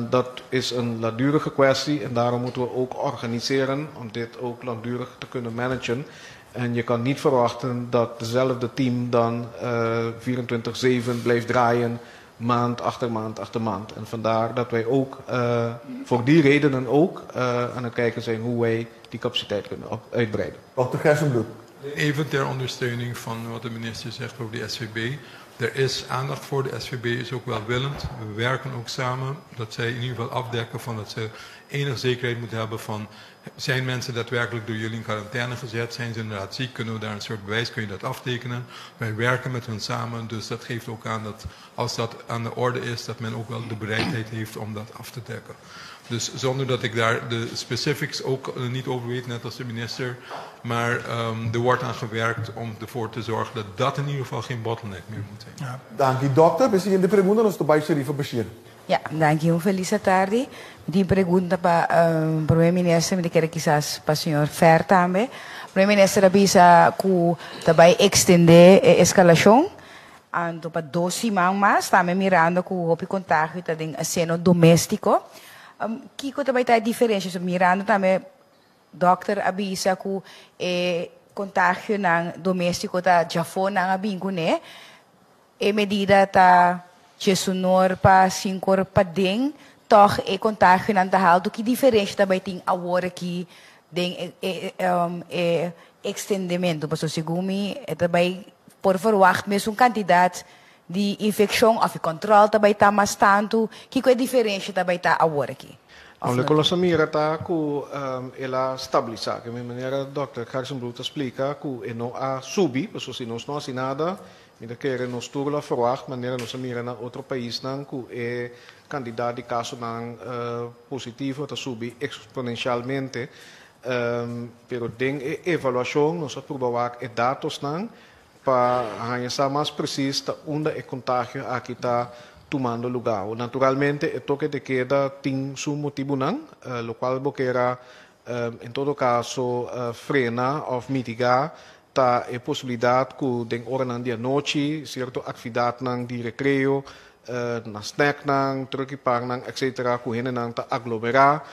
Dat is een langdurige kwestie en daarom moeten we ook organiseren om dit ook langdurig te kunnen managen. En je kan niet verwachten dat dezelfde team dan 24/7 blijft draaien, maand achter maand achter maand. En vandaar dat wij ook voor die redenen ook aan het kijken zijn hoe wij die capaciteit kunnen uitbreiden. Dr. Gerstenbluth. Even ter ondersteuning van wat de minister zegt over de SVB. Er is aandacht voor, de SVB is ook welwillend. We werken ook samen dat zij in ieder geval afdekken van dat ze enige zekerheid moeten hebben van: zijn mensen daadwerkelijk door jullie in quarantaine gezet? Zijn ze inderdaad ziek? Kunnen we daar een soort bewijs, kun je dat aftekenen? Wij werken met hun samen, dus dat geeft ook aan dat als dat aan de orde is, dat men ook wel de bereidheid heeft om dat af te dekken. Dus zonder dat ik daar de specifics ook niet over weet, net als de minister. Maar er wordt aan gewerkt om ervoor te zorgen dat dat in ieder geval geen bottleneck meer moet zijn. Ja. Dank u, dokter. De siguiente pregunta nos ta bai Sherifa Bashir. Ja, dank u. Felis tardi. Mi pregunta pa promé minister, mi ke kisas pa señor Fer tambe. Promé minister a bisa ku tambe ekstendé e eskalashon anto pa 2 siman mas, tambe mirando ku hopi kontagio ta den seno doméstiko. Kiko tambe ta e diferensia, so, mirando tambe dokter a bisa ku e kontagionan doméstiko ta djafó nan a bin kuné. E medida ta 11 or pa 5 or paden, toch e kontagionan ta haltu. Ki diferensia tambe tin awor aki den e ekstendementu? Paso segun mi e tambe por verwacht mesun kantidat di infekshon òf kontrol tambe ta mas tantu. Kiko e diferensia tambe ta awor aki? Nou, loke nos a mira ta ku el a stabilisá, ku e manera Dr. Gerstenbluth a splika ku e no a subi, paso si nos no hasi nada, mi ta kere nos tur lo verwacht, manera nos a mira na otro paisnan ku e kantidat di kasonan positivo ta subi eksponensialmente, pero den e evaluashon nos a purba e datosnan pa haña mas presis ta unda e kontagio aki ta tumando lugá. Naturalmente, e toke de keda tin su motibunan, lokual bo ke, en todo kaso, frena òf mitigá ta e posibilidat ku den oranan di anochi, sierto aktividatnan di rekreo, na snacknan, trùk'i pannan, etc., ku hendenan ta aglomerá,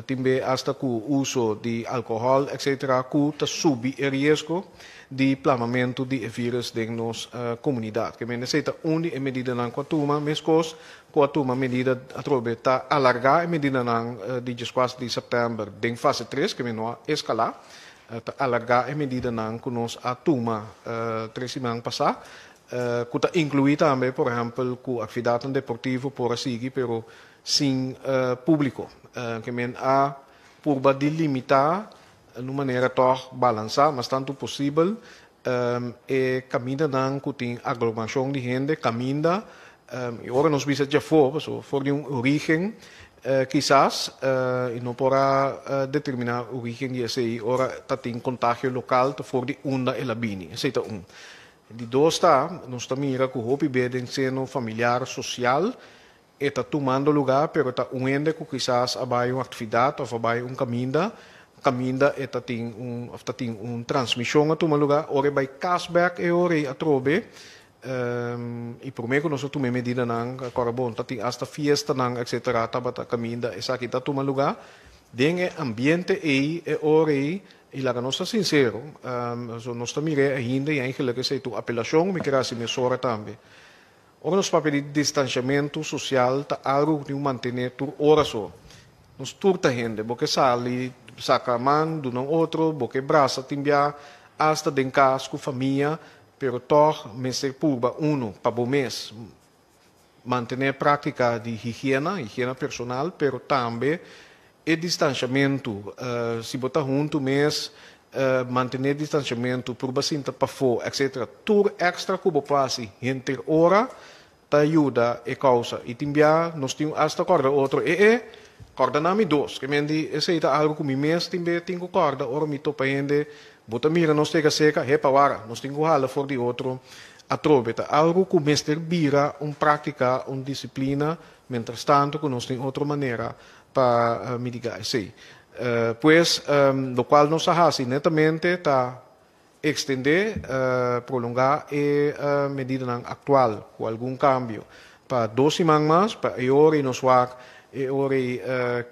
tambe hasta ku uso di alkohòl, etc., ku ta subi e riesgo di plamamentu di virus den nos komunidat. Ke men esei ta un di e medidanan ku a tuma, meskos ku a tuma medida atrobe ta alargá e medidanan di 14 di sèptèmber den fase 3, ke men no a eskalá, ta alargá e medidanan ku nos a tuma 3 siman pasá, ku ta inkluí tambe, por ehèmpel, ku aktividat deportivo por sigui, pero sin públiko. Ke men a purba di limitá di un manera toch balansá, mas tantu posibel, e kamindanan ku tin aglomerashon di hende, kaminda, i ora nos bisa djafó, so, for di un orígen, kisas, i no por a determiná orígen di esei, ora ta tin kontagio lokal, ta for di unda el a bini. Esei ta un. Di dos ta, nos ta mira ku hopi be den seno familiar, sosial. e ta tumando lugá, pero ta un hende ku kisas a bai un aktividat òf a bai un kaminda, kaminda e ta tin un òf ta tin un transmishon a tuma lugá, ora e bai kas bèk e ora ei atrobe, i promé ku nos a tuma e medidanan, kòrda bon, ta tin asta fiestanan etsetera tabata kaminda esaki ta tuma lugá, den e ambiente ei e ora ei, i laga nos ta sinsero, nos ta mir'é ainda i eigenlijk esei ta un apelashon mi ker hasi mesora tambe. Ora nos papia di distanciamentu social ta algu ku tin ku mantené tur ora so. Nos tur ta hende, bo ke sali saka man duna un otro, bo ke brasa tin bia asta den kas ku famia, pero tòg mester purba unu pa bo mes mantené práktika di higiena, higiena personal, pero tambe e distanciamentu. Si bo ta huntu mes Mantené distanciamentu, purba sinta pafó, etc. Tur extra ku bo por hasi henter ora ta yuda e kousa. I tin bia nos tin asta kòrda otro, e e, kòrda na mi dos. Ke men di esei ta algu ku mi mes tin be tin ku kòrda ora mi topa hende, bo ta mira nos tega seka, hepa wara, nos tin ku hala for di otro atrobe. Ta algu ku mester bira un práktika, un disiplina, mientrastantu ku nos tin otro manera pa mitigá esei. Pues, lokual nos a hasi netamente ta ekstendé, prolongá e medidanan aktual ku algun kambio pa dos siman mas, pa e ora ei nos wak e ora ei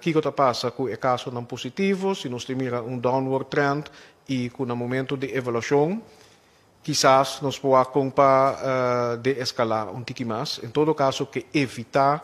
kiko ta pasa ku e kasonan positivo, si nos tin mira un downward trend i ku na momento di evaluashon kisas nos por wak kon pa deeskalá un tiki mas. En todo kaso ke evitá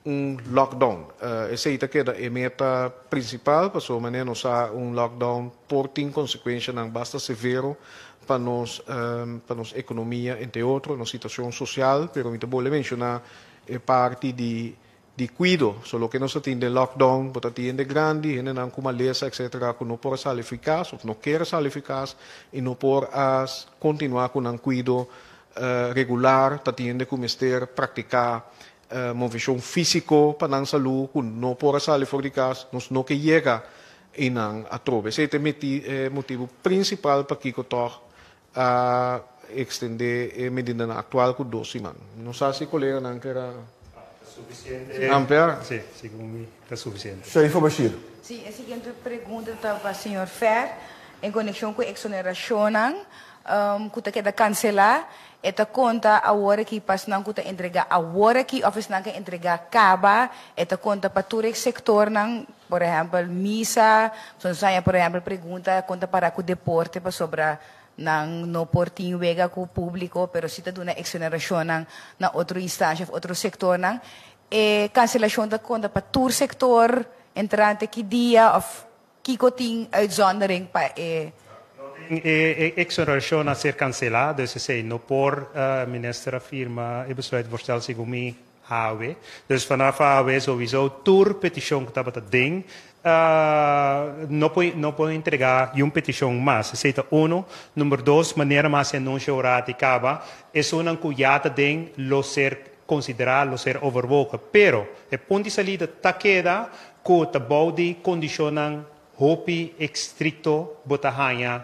un lockdown. Esei ta keda e meta principal pasobra manera nos sa un lockdown por tin consecuencianan basta severo pa nos pa nos economia entre otro, nos situacion social, pero mi ta bolbe menciona e parti di di cuido. So loke nos ta tin den lockdown bo ta tin hende grandi, hendenan cu malesa etcetera cu no por a sali fi cas of no kier a sali fi cas y no por a continua cu nan cuido regular, ta tin hende cu mester practica Moveshon físiko pa nan salú ku no por a sali for di kas, nos no ke yega einan atrobe. Esei ta e motibu prinsipal pakiko tòg a ekstendé e medidanan aktual ku dos siman. No sa si koleganan ker a ampliar. Sí, segun mi ta sufisiente. Shaifa Bashir. Sí, e siguiente pregunta ta pa señor Fer en konekshon ku eksonerashonnan ku ta keda kanselá. E ta konta awor aki pa esnan ku ta entregá awor aki òf esnan ku a entregá kaba. E ta konta pa tur e sektornan, por ehèmpel misa, nos haña por ehèmpel pregunta kon ta para ku deporte pasobra nan no por tin wega ku públiko pero si ta duna eksonerashonnan na otro instansha òf otro sektornan. E kanselashon ta konta pa tur sektor entrante ki dia òf Kiko tin uitzondering pa e. E exoneracion a ser cancela, dus esey no por, minister a firma e besluitvoorstel segun mi awe. Dus vanaf awe sowieso tur peticion cu tabata den no por no por entrega yun peticion mas. Esey ta uno. Number dos, manera mas e anuncio ora di caba, esunnan cu ya ta den lo ser considera, lo ser overwogen. Pero e punt di salida ta keda Ku ta bou di kondishonnan hopi estrikto bo ta haña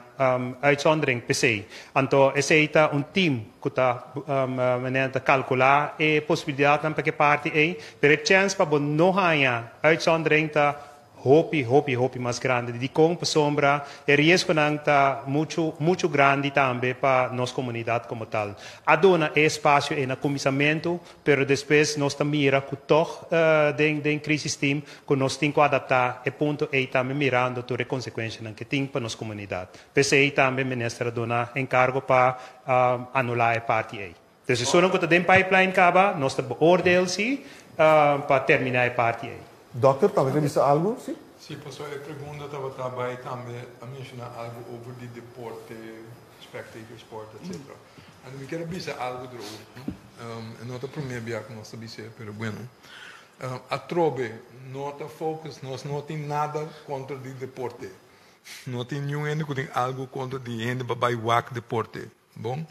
uitzondering p'esei. Anto esei ta un tim ku ta manera ta kalkulá e posibilidatnan pa ke parti ei, pero e chèns pa bo no haña uitzondering ta hopi hopi hopi mas grandi. Dikon? Pasobra e riesgonan ta muchu muchu grandi tambe pa nos komunidat komo tal. A duna e espasio ei na kuminsamentu Pero despues nos ta mira cu tog den den crisis team cu nos tin cu adapta e punto ey tambe mirando tur e consecuencianan ke tin pa nos comunidad. P'esey tambe minister a duna encargo pa anula e parti ey. Dus esunnan cu ta den pipeline caba nos ta beoordeel si pa termina e parti ey. Dokter, tambe ta bisa algo? Si? Si, pasobra e pregunta tabata bay tambe a menciona algo over di deporte, spectator sport, etc. Anto mi kier a bisa algo erover, no? E no ta prome bia ku nos ta bis'é, pero bueno. Atrobe no ta focus, nos no tin nada kontra di deporte. No tin niun hende ku tin algo kontra di hende pa bai wak deporte, bon?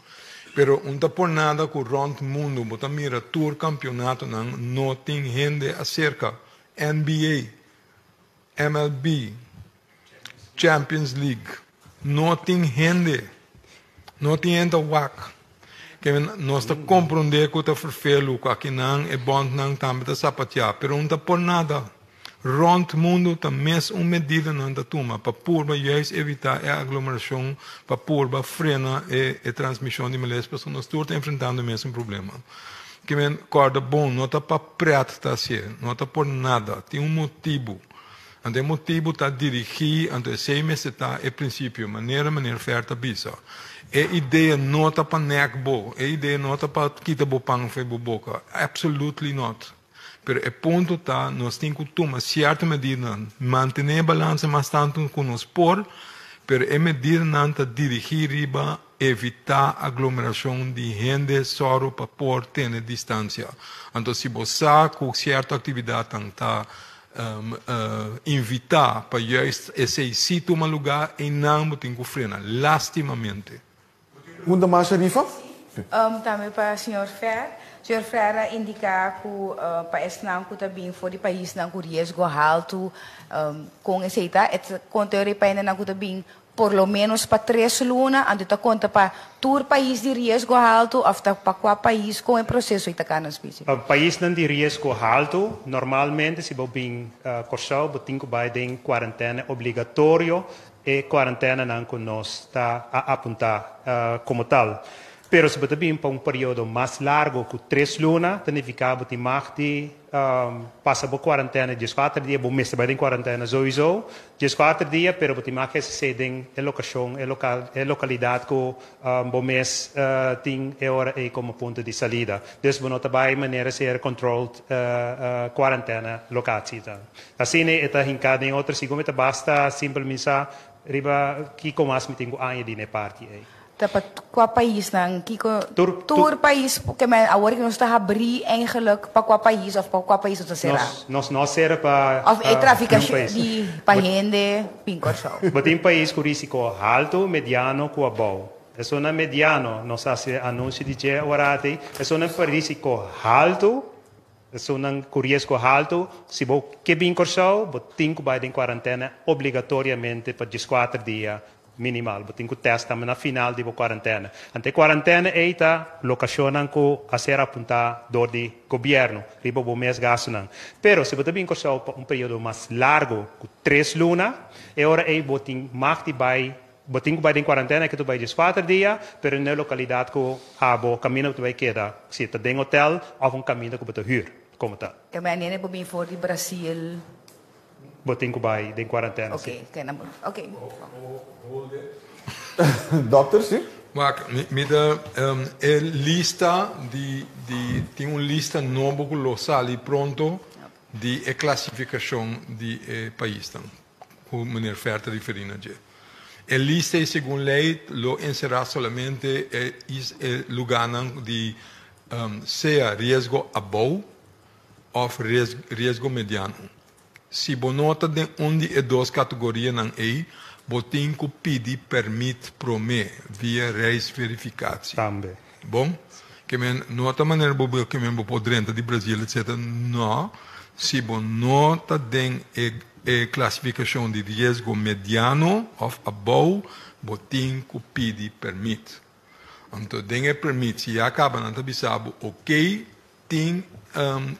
Pero un ta por nada ku rònt mundu bo ta mira tur kampionatonan no tin hende aserka. NBA, MLB, Champions League. No tin hende. No tin hende ta wak. Ke men nos ta komprondé ku ta ferfelu ku akinan e bòntnan tambe ta sapatiá, pero un ta por nada. Rònt mundu ta mes un medidanan ta tuma pa purba juist evitá e aglomerashon, pa purba frena e transmishon di malesa, pasobra nos tur ta enfrentando e mesun problema. Ke men kòrda bon, no ta pa prèt ta hasié, no ta por nada, tin un motibu. Anto e motibu ta dirigí, anto esei mester ta e prinsipio, manera meneer Fer ta bisa. E idea no ta pa nèk bo, e idea no ta pa kita bo pan for bo boka, absolutely not. Pero e punto ta, nos tin ku tuma sierto medidanan, mantené e balansa mas tantu ku nos por, pero e medidanan ta dirigí riba evitá aglomerashon di hende, sòru pa por tene distansia. Anto si bo sa ku sierto aktividatnan ta invitá pa juist esei sí tuma lugá, einan bo tin ku frena, lastimamente. Pregunta mas, Sharifa? Tambe pa señor Fer. Señor Fer a indica cu pa esnan cu ta bin for di paisnan cu riesgo halto, con esey ta? E ta conta e ora pa hendenan cu ta bin por lo menos pa tres luna, anto ta conta pa tur pais di riesgo halto of ta pa cua pais con e proceso y ta cana specie? Pa paisnan di riesgo halto, normalmente si bo bin Corsou bo tin cu bay den cuarentena obligatorio e kuarentenanan ku nos ta a apuntá komo tal. Pero si bo ta bin pa un periodo mas largu ku tres luna, ta nifiká bo tin mag di pasa bo kuarentena dieskuater dia, bo mester bai den kuarentena souiso dieskuater dia, pero bo tin mag esesé den e lokashon, e lokal, e lokalidat ku bo mes tin e ora ei komo punto di salida. Dus bo no ta bai manera ser controlled kuarentena lokatie ta. Asina e ta hinká den otro segun mi ta basta simpel mi sa riba kiko mas mi tin ku añadí na e parti ei. Ta pa kua paisnan? Kiko Tur tur pais ke men awor ke nos ta habrí eigenlijk pa kua pais of pa kua pais nos ta será? Nos nos no a sera pa Of e trafikashon di pa hende bin Kòrsou? Bo tin pais ku risiko haltu, mediano ku abou. Esunnan mediano nos a hasi anunsio di dje aworati, esunnan pa risiko haltu Esunnan ku riesgo haltu, si bo ke bin Kòrsou, bo tin ku bai den kuarantena obligatoriamente pa dieskuater dia minimal. Bo tin ku tèst tambe na final di bo kuarantena. Anto e kuarantena ei ta lokashonnan ku a ser apuntá dor di gobièrnu riba bo mes gastunan. Pero si bo ta bin Kòrsou pa un periodo mas largu ku tres luna, e ora ei bo tin mag di bai Bo tin ku bai den kuarantena ke tu bai dieskuater dia, pero na e lokalidat ku abo kaminda ku ta bai keda, si ta den hotel òf un kaminda ku bo ta hür, komo ta. Ke mei nene bo bin for di Brasil. Bo tin ku bai den kuarantena, si. Oke, ke nan bo, oke. Dokter, si. Wak, mi mi ta e lista di di tin un lista nobo ku lo sali pronto di e klasifikashon di e paisnan. Ku meneer Fer ta referí na dje. E lista ei segun lei lo enserá solamente e e lugánan di sea riesgo abou òf riesgo mediano. Si bo no ta den un di e dos kategorianan ei, bo tin ku pidi pèrmit promé via reisverificatie. Tambe. Bon? Ke men no ta manera bo ke men bo por drenta di Brazil etcetera no, si bo no ta den e e klasifikashon di riesgo mediano òf abou bo tin ku pidi pèrmit. Anto den e pèrmit si ya kaba nan ta bisa bo oke tin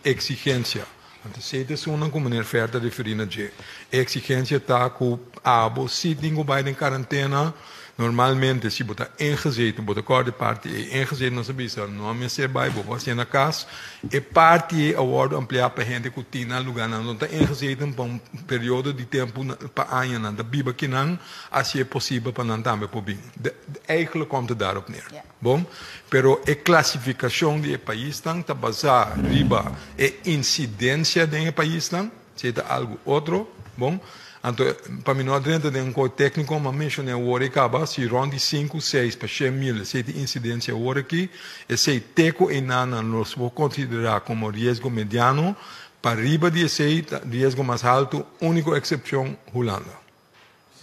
eksigensia. Anto esei ta esunnan ku meneer Fer ta referí na dje. E eksigensia ta ku abo si tin ku bai den karantena, normalmente si bo ta ingezeten, bo ta kòrda e parti ei, ingezeten nos a bisa no mester bai, bo por hasié na kas. E parti ei a wòrdu ampliá pa hende ku tin nan lugá, nan no ta ingezeten pa un periodo di tempu pa añanan, ta biba kinan, hasié posibel pa nan tambe por bin. Eigenlijk komt het daarop neer. Bon, pero e klasifikashon di e paisnan ta basá riba e insidensia den e paisnan, esei ta algu otro, bon. Anto, pa mi no a drenta den un kos tékniko, m'a menshoné awor ei kaba, si rònt di sinku, seis pa 100.000 esei ta insidensia awor aki, esei te ku einanan nos por konsiderá komo riesgo mediano, pa riba di esei ta riesgo mas haltu, úniko eksepshon, Hulanda.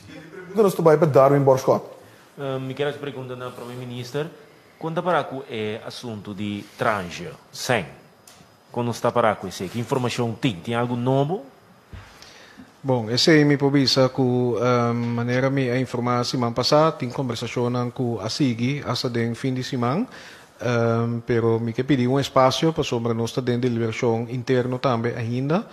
Siguiente pregunta nos ta bai pa Darwin Borschot. Mi kier haci pregunta na Prome Minister, con ta para cu e asunto di transje, sèn? Con nos ta para cu esey? Ki informacion tin? Tin algo nobo? Bon, esey mi por bisa cu manera mi a informa siman pasa, tin combersacionnan cu a sigui hasta den fin di siman. Pero mi ke pidi un espasio pasobra nos ta den deliberashon interno tambe ainda.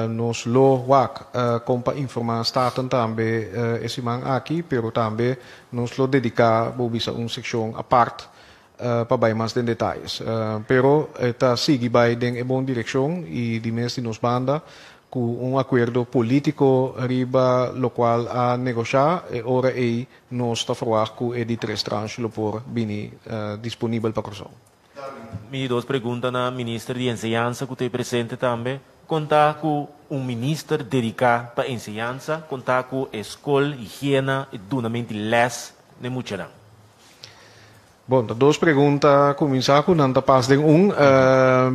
Nos lo wak kon pa informá Staten tambe e siman aki, pero tambe nos lo dediká, bo bisa, un sekshon apart pa bai mas den detayes. Pero e ta sigui bai den e bon direkshon i di mes di nos banda ku un akuerdo polítiko riba lokual a negoshá e ora ei nos ta ferwagt ku e di tres tranche lo por bini disponibel pa Kòrsou. Mi dos pregunta na Minister di Enseñansa ku ta ei presente tambe. Kon ta ku un minister dediká pa enseñansa? Kon ta ku e skol, higiena i dunamenti lès n'e muchanan? Bon, ta dos pregunta kuminsá ku nan ta pas den un,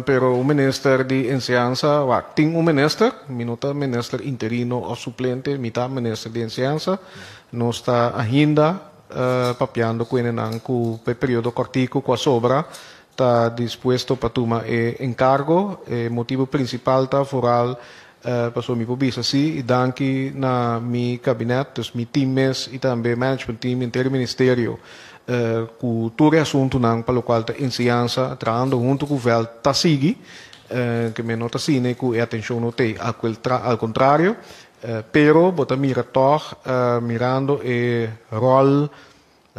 pero un minister di enseñansa, wak, tin un minister, mi no ta minister interino òf suplente, mi ta minister di enseñansa. Nos ta ainda Papiando ku hendenan ku pa e periodo kòrtiku ku a sobra ta dispuesto pa tuma e enkargo. E motibu prinsipal ta foral pasobra mi por bisa si i danki na mi kabinèt, dus mi tim mes i tambe management team henter e ministerio ku tur e asuntunan pa lokual ta enseñansa trahando huntu ku vèlt ta sigui ke mi no ta sine ku e atenshon no t'ei al kontrario. Pero bo ta mira tòg mirando e ròl,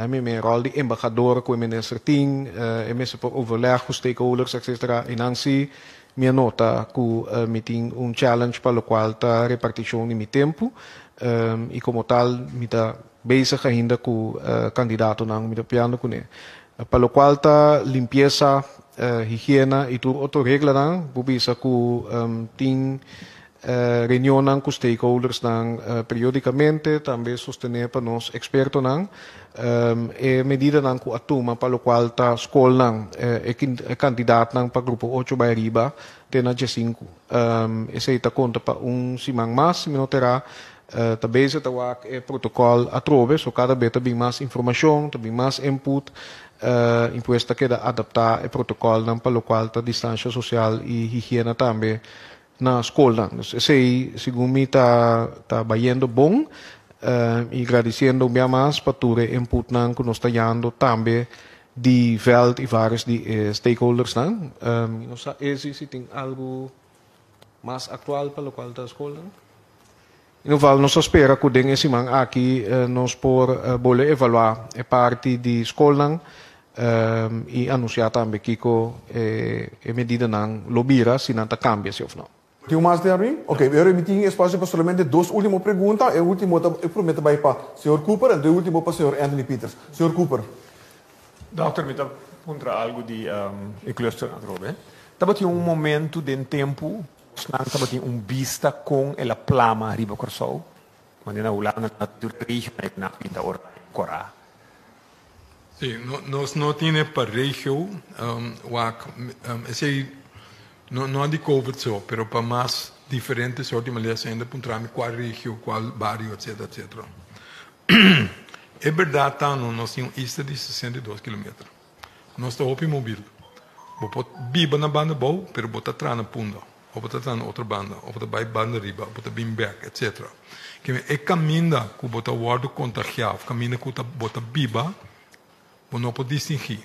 mi meen ròl di embahador ku e minister tin, e mester por overleg ku stakeholders etcetera, i nan si mi a nota ku mi tin un challenge pa lokual ta repartishon di mi tempu i komo tal mi ta bezig ainda ku kandidatonan mi ta piando kuné. Pa lokual ta limpiesa, higiena i tur otro reglanan bo bisa ku tin Reunionnan ku stakeholdersnan periodikamente, tambe sostené pa nos ekspertonan. E medidanan ku a tuma pa lokual ta skolnan, e kantidatnan pa grupo ocho bai ariba te na diesinku. Esei ta konta pa un siman mas, si mi no ta erá. Ta bezig ta wak e protokòl atrobe, so kada be ta bin mas informashon, ta bin mas input, i pues ta keda adaptá e protokòlnan pa lokual ta distansha sosial i higiena tambe. Na skolnan. Dus esei segun mi ta ta bayendo bon i gradisiendo un bia mas pa tur e inputnan ku nos ta yando tambe di vèlt i vários di e stakeholdersnan. Mi no sa esi si tin algu mas aktual pa lokual ta skolnan. In geval nos ta spera ku den e siman aki nos por bolbe evaluá e parti di skolnan I anunsiá tambe kiko e medidanan lo bira, si nan ta kambia si òf no. Tin un mas, Darwin? Ok, e mi tin espasio pa solamente dos ultimo pregunta. E ultimo ta, e prome ta bai pa señor Cooper anto e ultimo pa señor Anthony Peters. Señor Cooper. Dòkter, mi ta puntra algu di e cluster atrobe. Tabatin un momento den tempu nan tabatin un bista kon el a plama riba Kòrsou? Manera na Hulanda nan ta tur regio nan a pinta ora kòrá. Sí, nos no tin e pa regio, wak, esei no no di covid so, pero pa mas diferente sort di malesa hende puntra mi cual regio, cual bario, etcetera, etcetera. E berdad ta no, nos tin un isla di 62 kilometer. Nos ta hopi mobil. Bo por biba na banda bou, pero bo ta traha na Punda. O bo ta ta na otro banda, o bo ta bai banda riba, bo ta bin bek, etc. Keme e kaminda ku bo ta wòrdu kontagiá òf kaminda ku ta bo ta biba, bo no por distingí.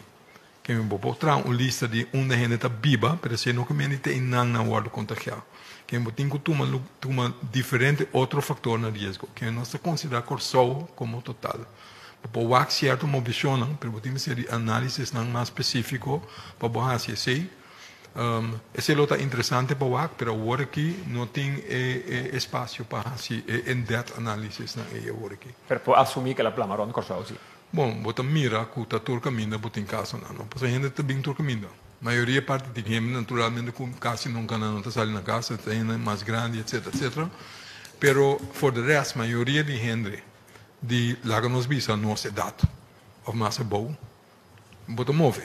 Keme bo por traha un lista di unda hende ta biba, pero esei no ke mende te einan nan wòrdu kontagiá. Keme bo tin ku tuma tuma diferente otro faktor na riesgo. Keme nos ta konsiderá Kòrsou komo total. Bo por wak sierto movishonnan, pero bo tin mester di análisisnan mas spesífiko pa bo hasi esei. Esei lo ta interesante pa wak, pero awor aki no tin e espasio pa hasi e in-depth analisisnan ei awor aki. Pero por asumí ku el a plama rònt Kòrsou si? Bon, bo ta mira ku ta tur kaminda bo tin kasonan, no? Pasobra hende ta bin tur kaminda. Mayoria parti tin hende naturalmente ku kasi nunka nan no ta sali na kas, ta hende mas grandi etcetera etcetera. Pero for de rest mayoria di hende di laga nos bisa nos edat òf mas abou bo ta move.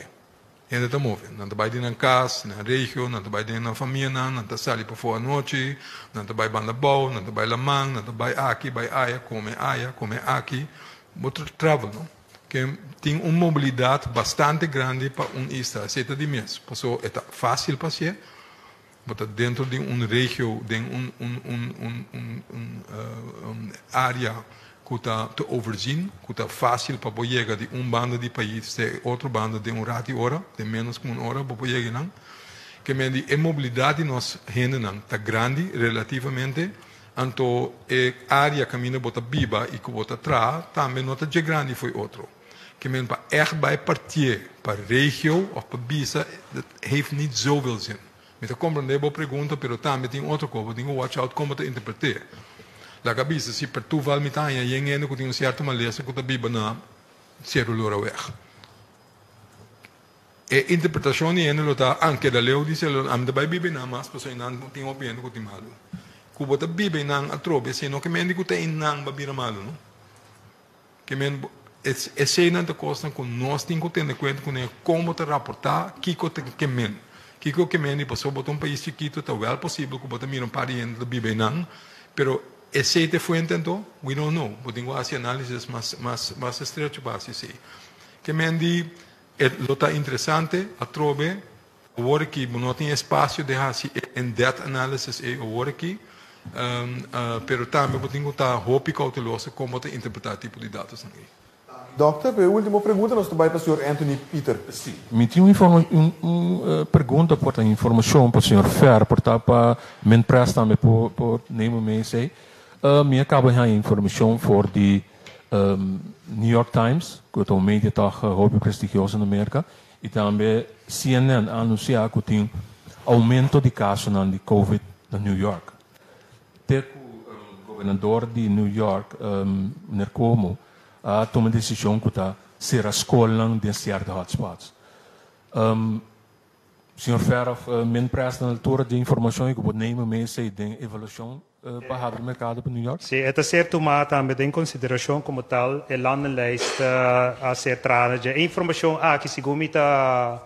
Hende ta move. Nan ta bai di nan kas, nan regio, nan ta bai den nan famianan, nan ta sali pafó anochi, nan ta bai banda bou, nan ta bai laman, nan ta bai aki, bai aya, kome aya, kome aki. Bo ta travel, no? Ke tin un mobilidat bastante grandi pa un isla. Esei ta di mes, paso e ta fásil pa hasié. Bo ta dentro di un regio, den un un un un un un área. ku ta te overzien, ku ta fásil pa bo yega di un banda di pais te e otro banda den un rati ora, den ménos ku un ora bo por yega einan. Ke men di e mobilidat di nos hendenan ta grandi relativamente, anto e área kaminda bo ta biba i ku bo ta traha tambe no ta dje grandi fo'i otro. Ke men pa ègt bai partié pa regio òf pa bisa, dat heeft niet zoveel zin. Mi ta komprendé bo pregunta, pero tambe tin otro kos, bo tin ku watch out kon bo ta interpreté. Laga bisa si per toeval mi ta haña yen hende ku tin un sierto malesa ku ta biba na Seru Loraweg. E interpretashon di hende lo ta, ah, keda leu di Seru Lora, ami ta bai biba einan mas pasobra einan tin hopi hende ku tin malu. Ku bo ta biba einan atrobe, esei no ke mende ku ta einan bo a bira malu, no. Ke men eseinan ta kosnan ku nos tin ku tene kuenta kuné kon bo ta raportá kiko ta ke men. Kiko ke men di pasobra bo ta un pais chikitu ta wèl posibel ku bo ta mira un par di hende ta biba einan, pero esei ta e fuente anto? We don't know. Bo tin ku hasi análisis mas mas mas estrecho pa hasi esei. Ke men di e lo ta interesante atrobe awor aki bo no tin espasio di hasi e in depth analysis ei awor aki, pero tambe bo tin ku ta hopi kouteloso kon bo ta interpretá e tipo di datosnan ei. Dòkter, pa e último pregunta nos ta bai pa señor Anthony Pieter. Sí, mi tin un informa un un pregunta por ta informashon pa señor Fer, por ta pa Minpres tambe por por neem mee esei. Mi a kaba di haña informashon for di New York Times, ku ta un media tòg hopi prestigioso na Merka, I tambe CNN a anunsiá ku tin oumento di kasonan di Covid na New York. Te ku gobernador di New York, meneer Cuomo, a tuma desishon ku ta sera skolnan den sierto hotspots. Señor Fer òf Minpres na altura di e informashon i ku bo neem mee esei den evaluashon pa habri merkado pa New York? Sí, e ta ser tumá tambe den konsiderashon komo tal e landenlijst a ser traha na dje. E informashon aki segun mi ta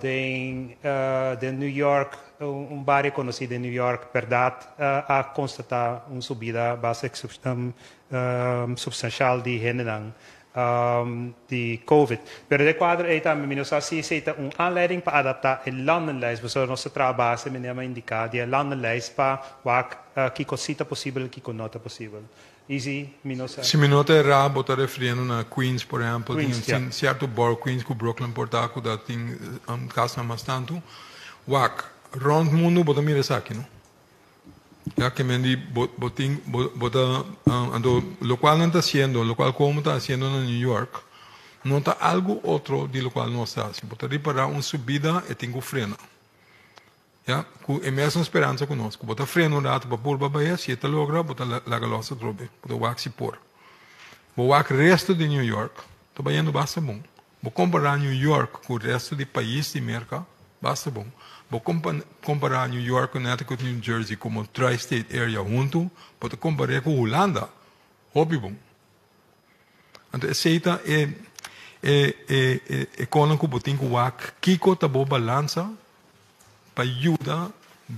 den den New York, un bario konosí den New York, bèrdat a konstatá un subida basta supstanshal di hendenan di Covid. Pero den kuadro ei tambe mi no sa si esei ta un aanleiding pa adaptá e landenlijst, pasobra nos ta traha base, meneer a indiká, di e landenlijst pa wak kiko si ta posibel i kiko no ta posibel. Easy, mi no sa. Si mi no ta erá, bo ta refiriendo na Queens, por ehèmpel, tin Queens, ja. sierto borough, Queens ku Brooklyn por ta, ku ta tin kasnan mas tantu. Wak, rònt mundu bo ta mira esaki, no? Ya ke men di bo bo tin bo bo ta anto lokual nan ta hasiendo lokual Cuomo ta hasiendo na New York no ta algu otro di lokual nos ta hasi. Bo ta ripará un subida e tin ku frena. Ya ku e mesun speransa ku nos ku bo ta frena un ratu pa purba bai si e ta logra bo ta laga los atrobe bo ta wak si por. Bo wak resto di New York ta bayendo basta bon. Bo kompará New York ku resto di pais di Merka, basta bon. Bo kompará New York, Connecticut, New Jersey komo tri-state area huntu, bo ta kompar'é ku Hulanda, hopi bon. Anto esei ta e e e e konan ku bo tin ku wak kiko ta bo balansa pa yuda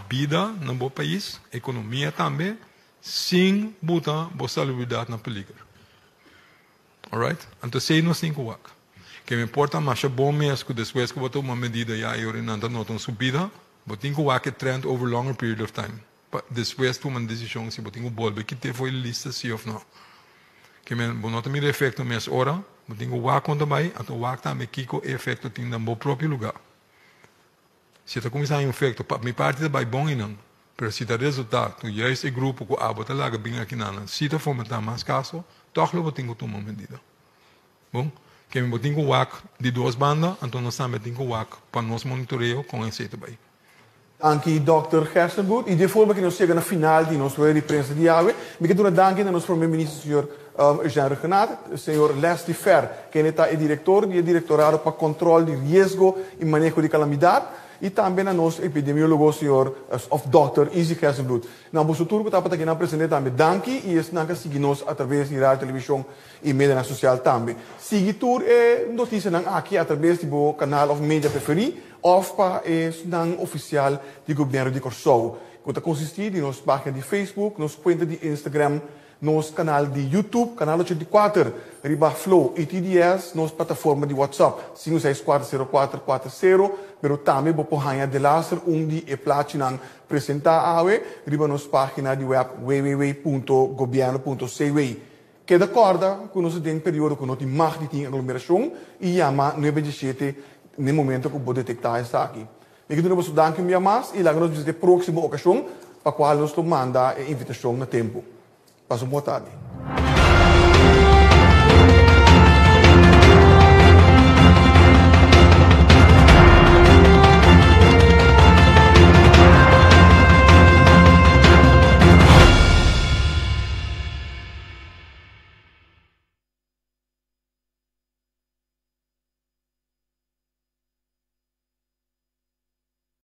bida na bo pais, ekonomia tambe, sin buta bo salubridat na peliger. Alright? Anto esei nos tin ku wak. Ke mi por ta masha bon mes ku despues ku bo tuma medida ya e ora nan ta nota un subida, bo tin ku wak e trend over longer period of time pa despues tuma un desishon si bo tin ku bolbe kit'é for e lista si of no. Ke men bo no ta mira efekto mes ora, bo tin ku wak kon ta bai, anto wak tambe kiko e efekto tin na bo propio luga. Si ta kuminsá haña un efekto, pa mi parti ta bai bon einan, pero si ta resultá ku juist e grupo ku abo ta laga bin akinanan si ta fomentá mas kaso, tòg lo bo tin ku tuma un medida. Bon, keme bo tin ku wak di dos banda, anto nos tambe tin ku wak pa nos monitoreo kon esei ta bai. Danki Dòkter Gerstenbluth. I di e forma ki nos yega na final di nos rueda di prensa di awe, mi ke duna danki na nos Prome Minister señor Eugène Rhuggenaath, señor Leslie Fer, kende ta e direktor di e Direktorado pa Kòntròl di Riesgo i Maneho di Kalamidat, i tambe na nos epidemiólogo señor òf dòkter Izzy Gerstenbluth. Na boso tur ku tabata akinan presente tambe danki i esnan ku a sigui nos atraves di radio, televishon i medianan sosial tambe. Sigui tur e notisianan aki atraves di bo kanal òf media preferí òf pa esnan ofisial di Gobièrnu di Kòrsou, ku ta konsistí di nos página di Facebook, nos kuenta di Instagram, Nos kanal di YouTube, Kanal 84, riba Flow i TDS, nos plataforma di WhatsApp, 5640440, pero tambe bo por haña delaster un di e plachinan presentá awe riba nos página di wèp www.gobierno.cw. Keda kòrda ku nos ta den periodo ku no tin mag di tin aglomerashon i yama 97 n'e momento ku bo detektá esaki. Mi ke duna boso danki un bia mas i laga nos bisa te próksimo okashon pa kual nos lo manda e invitashon na tempu. Pasa un bon tardi.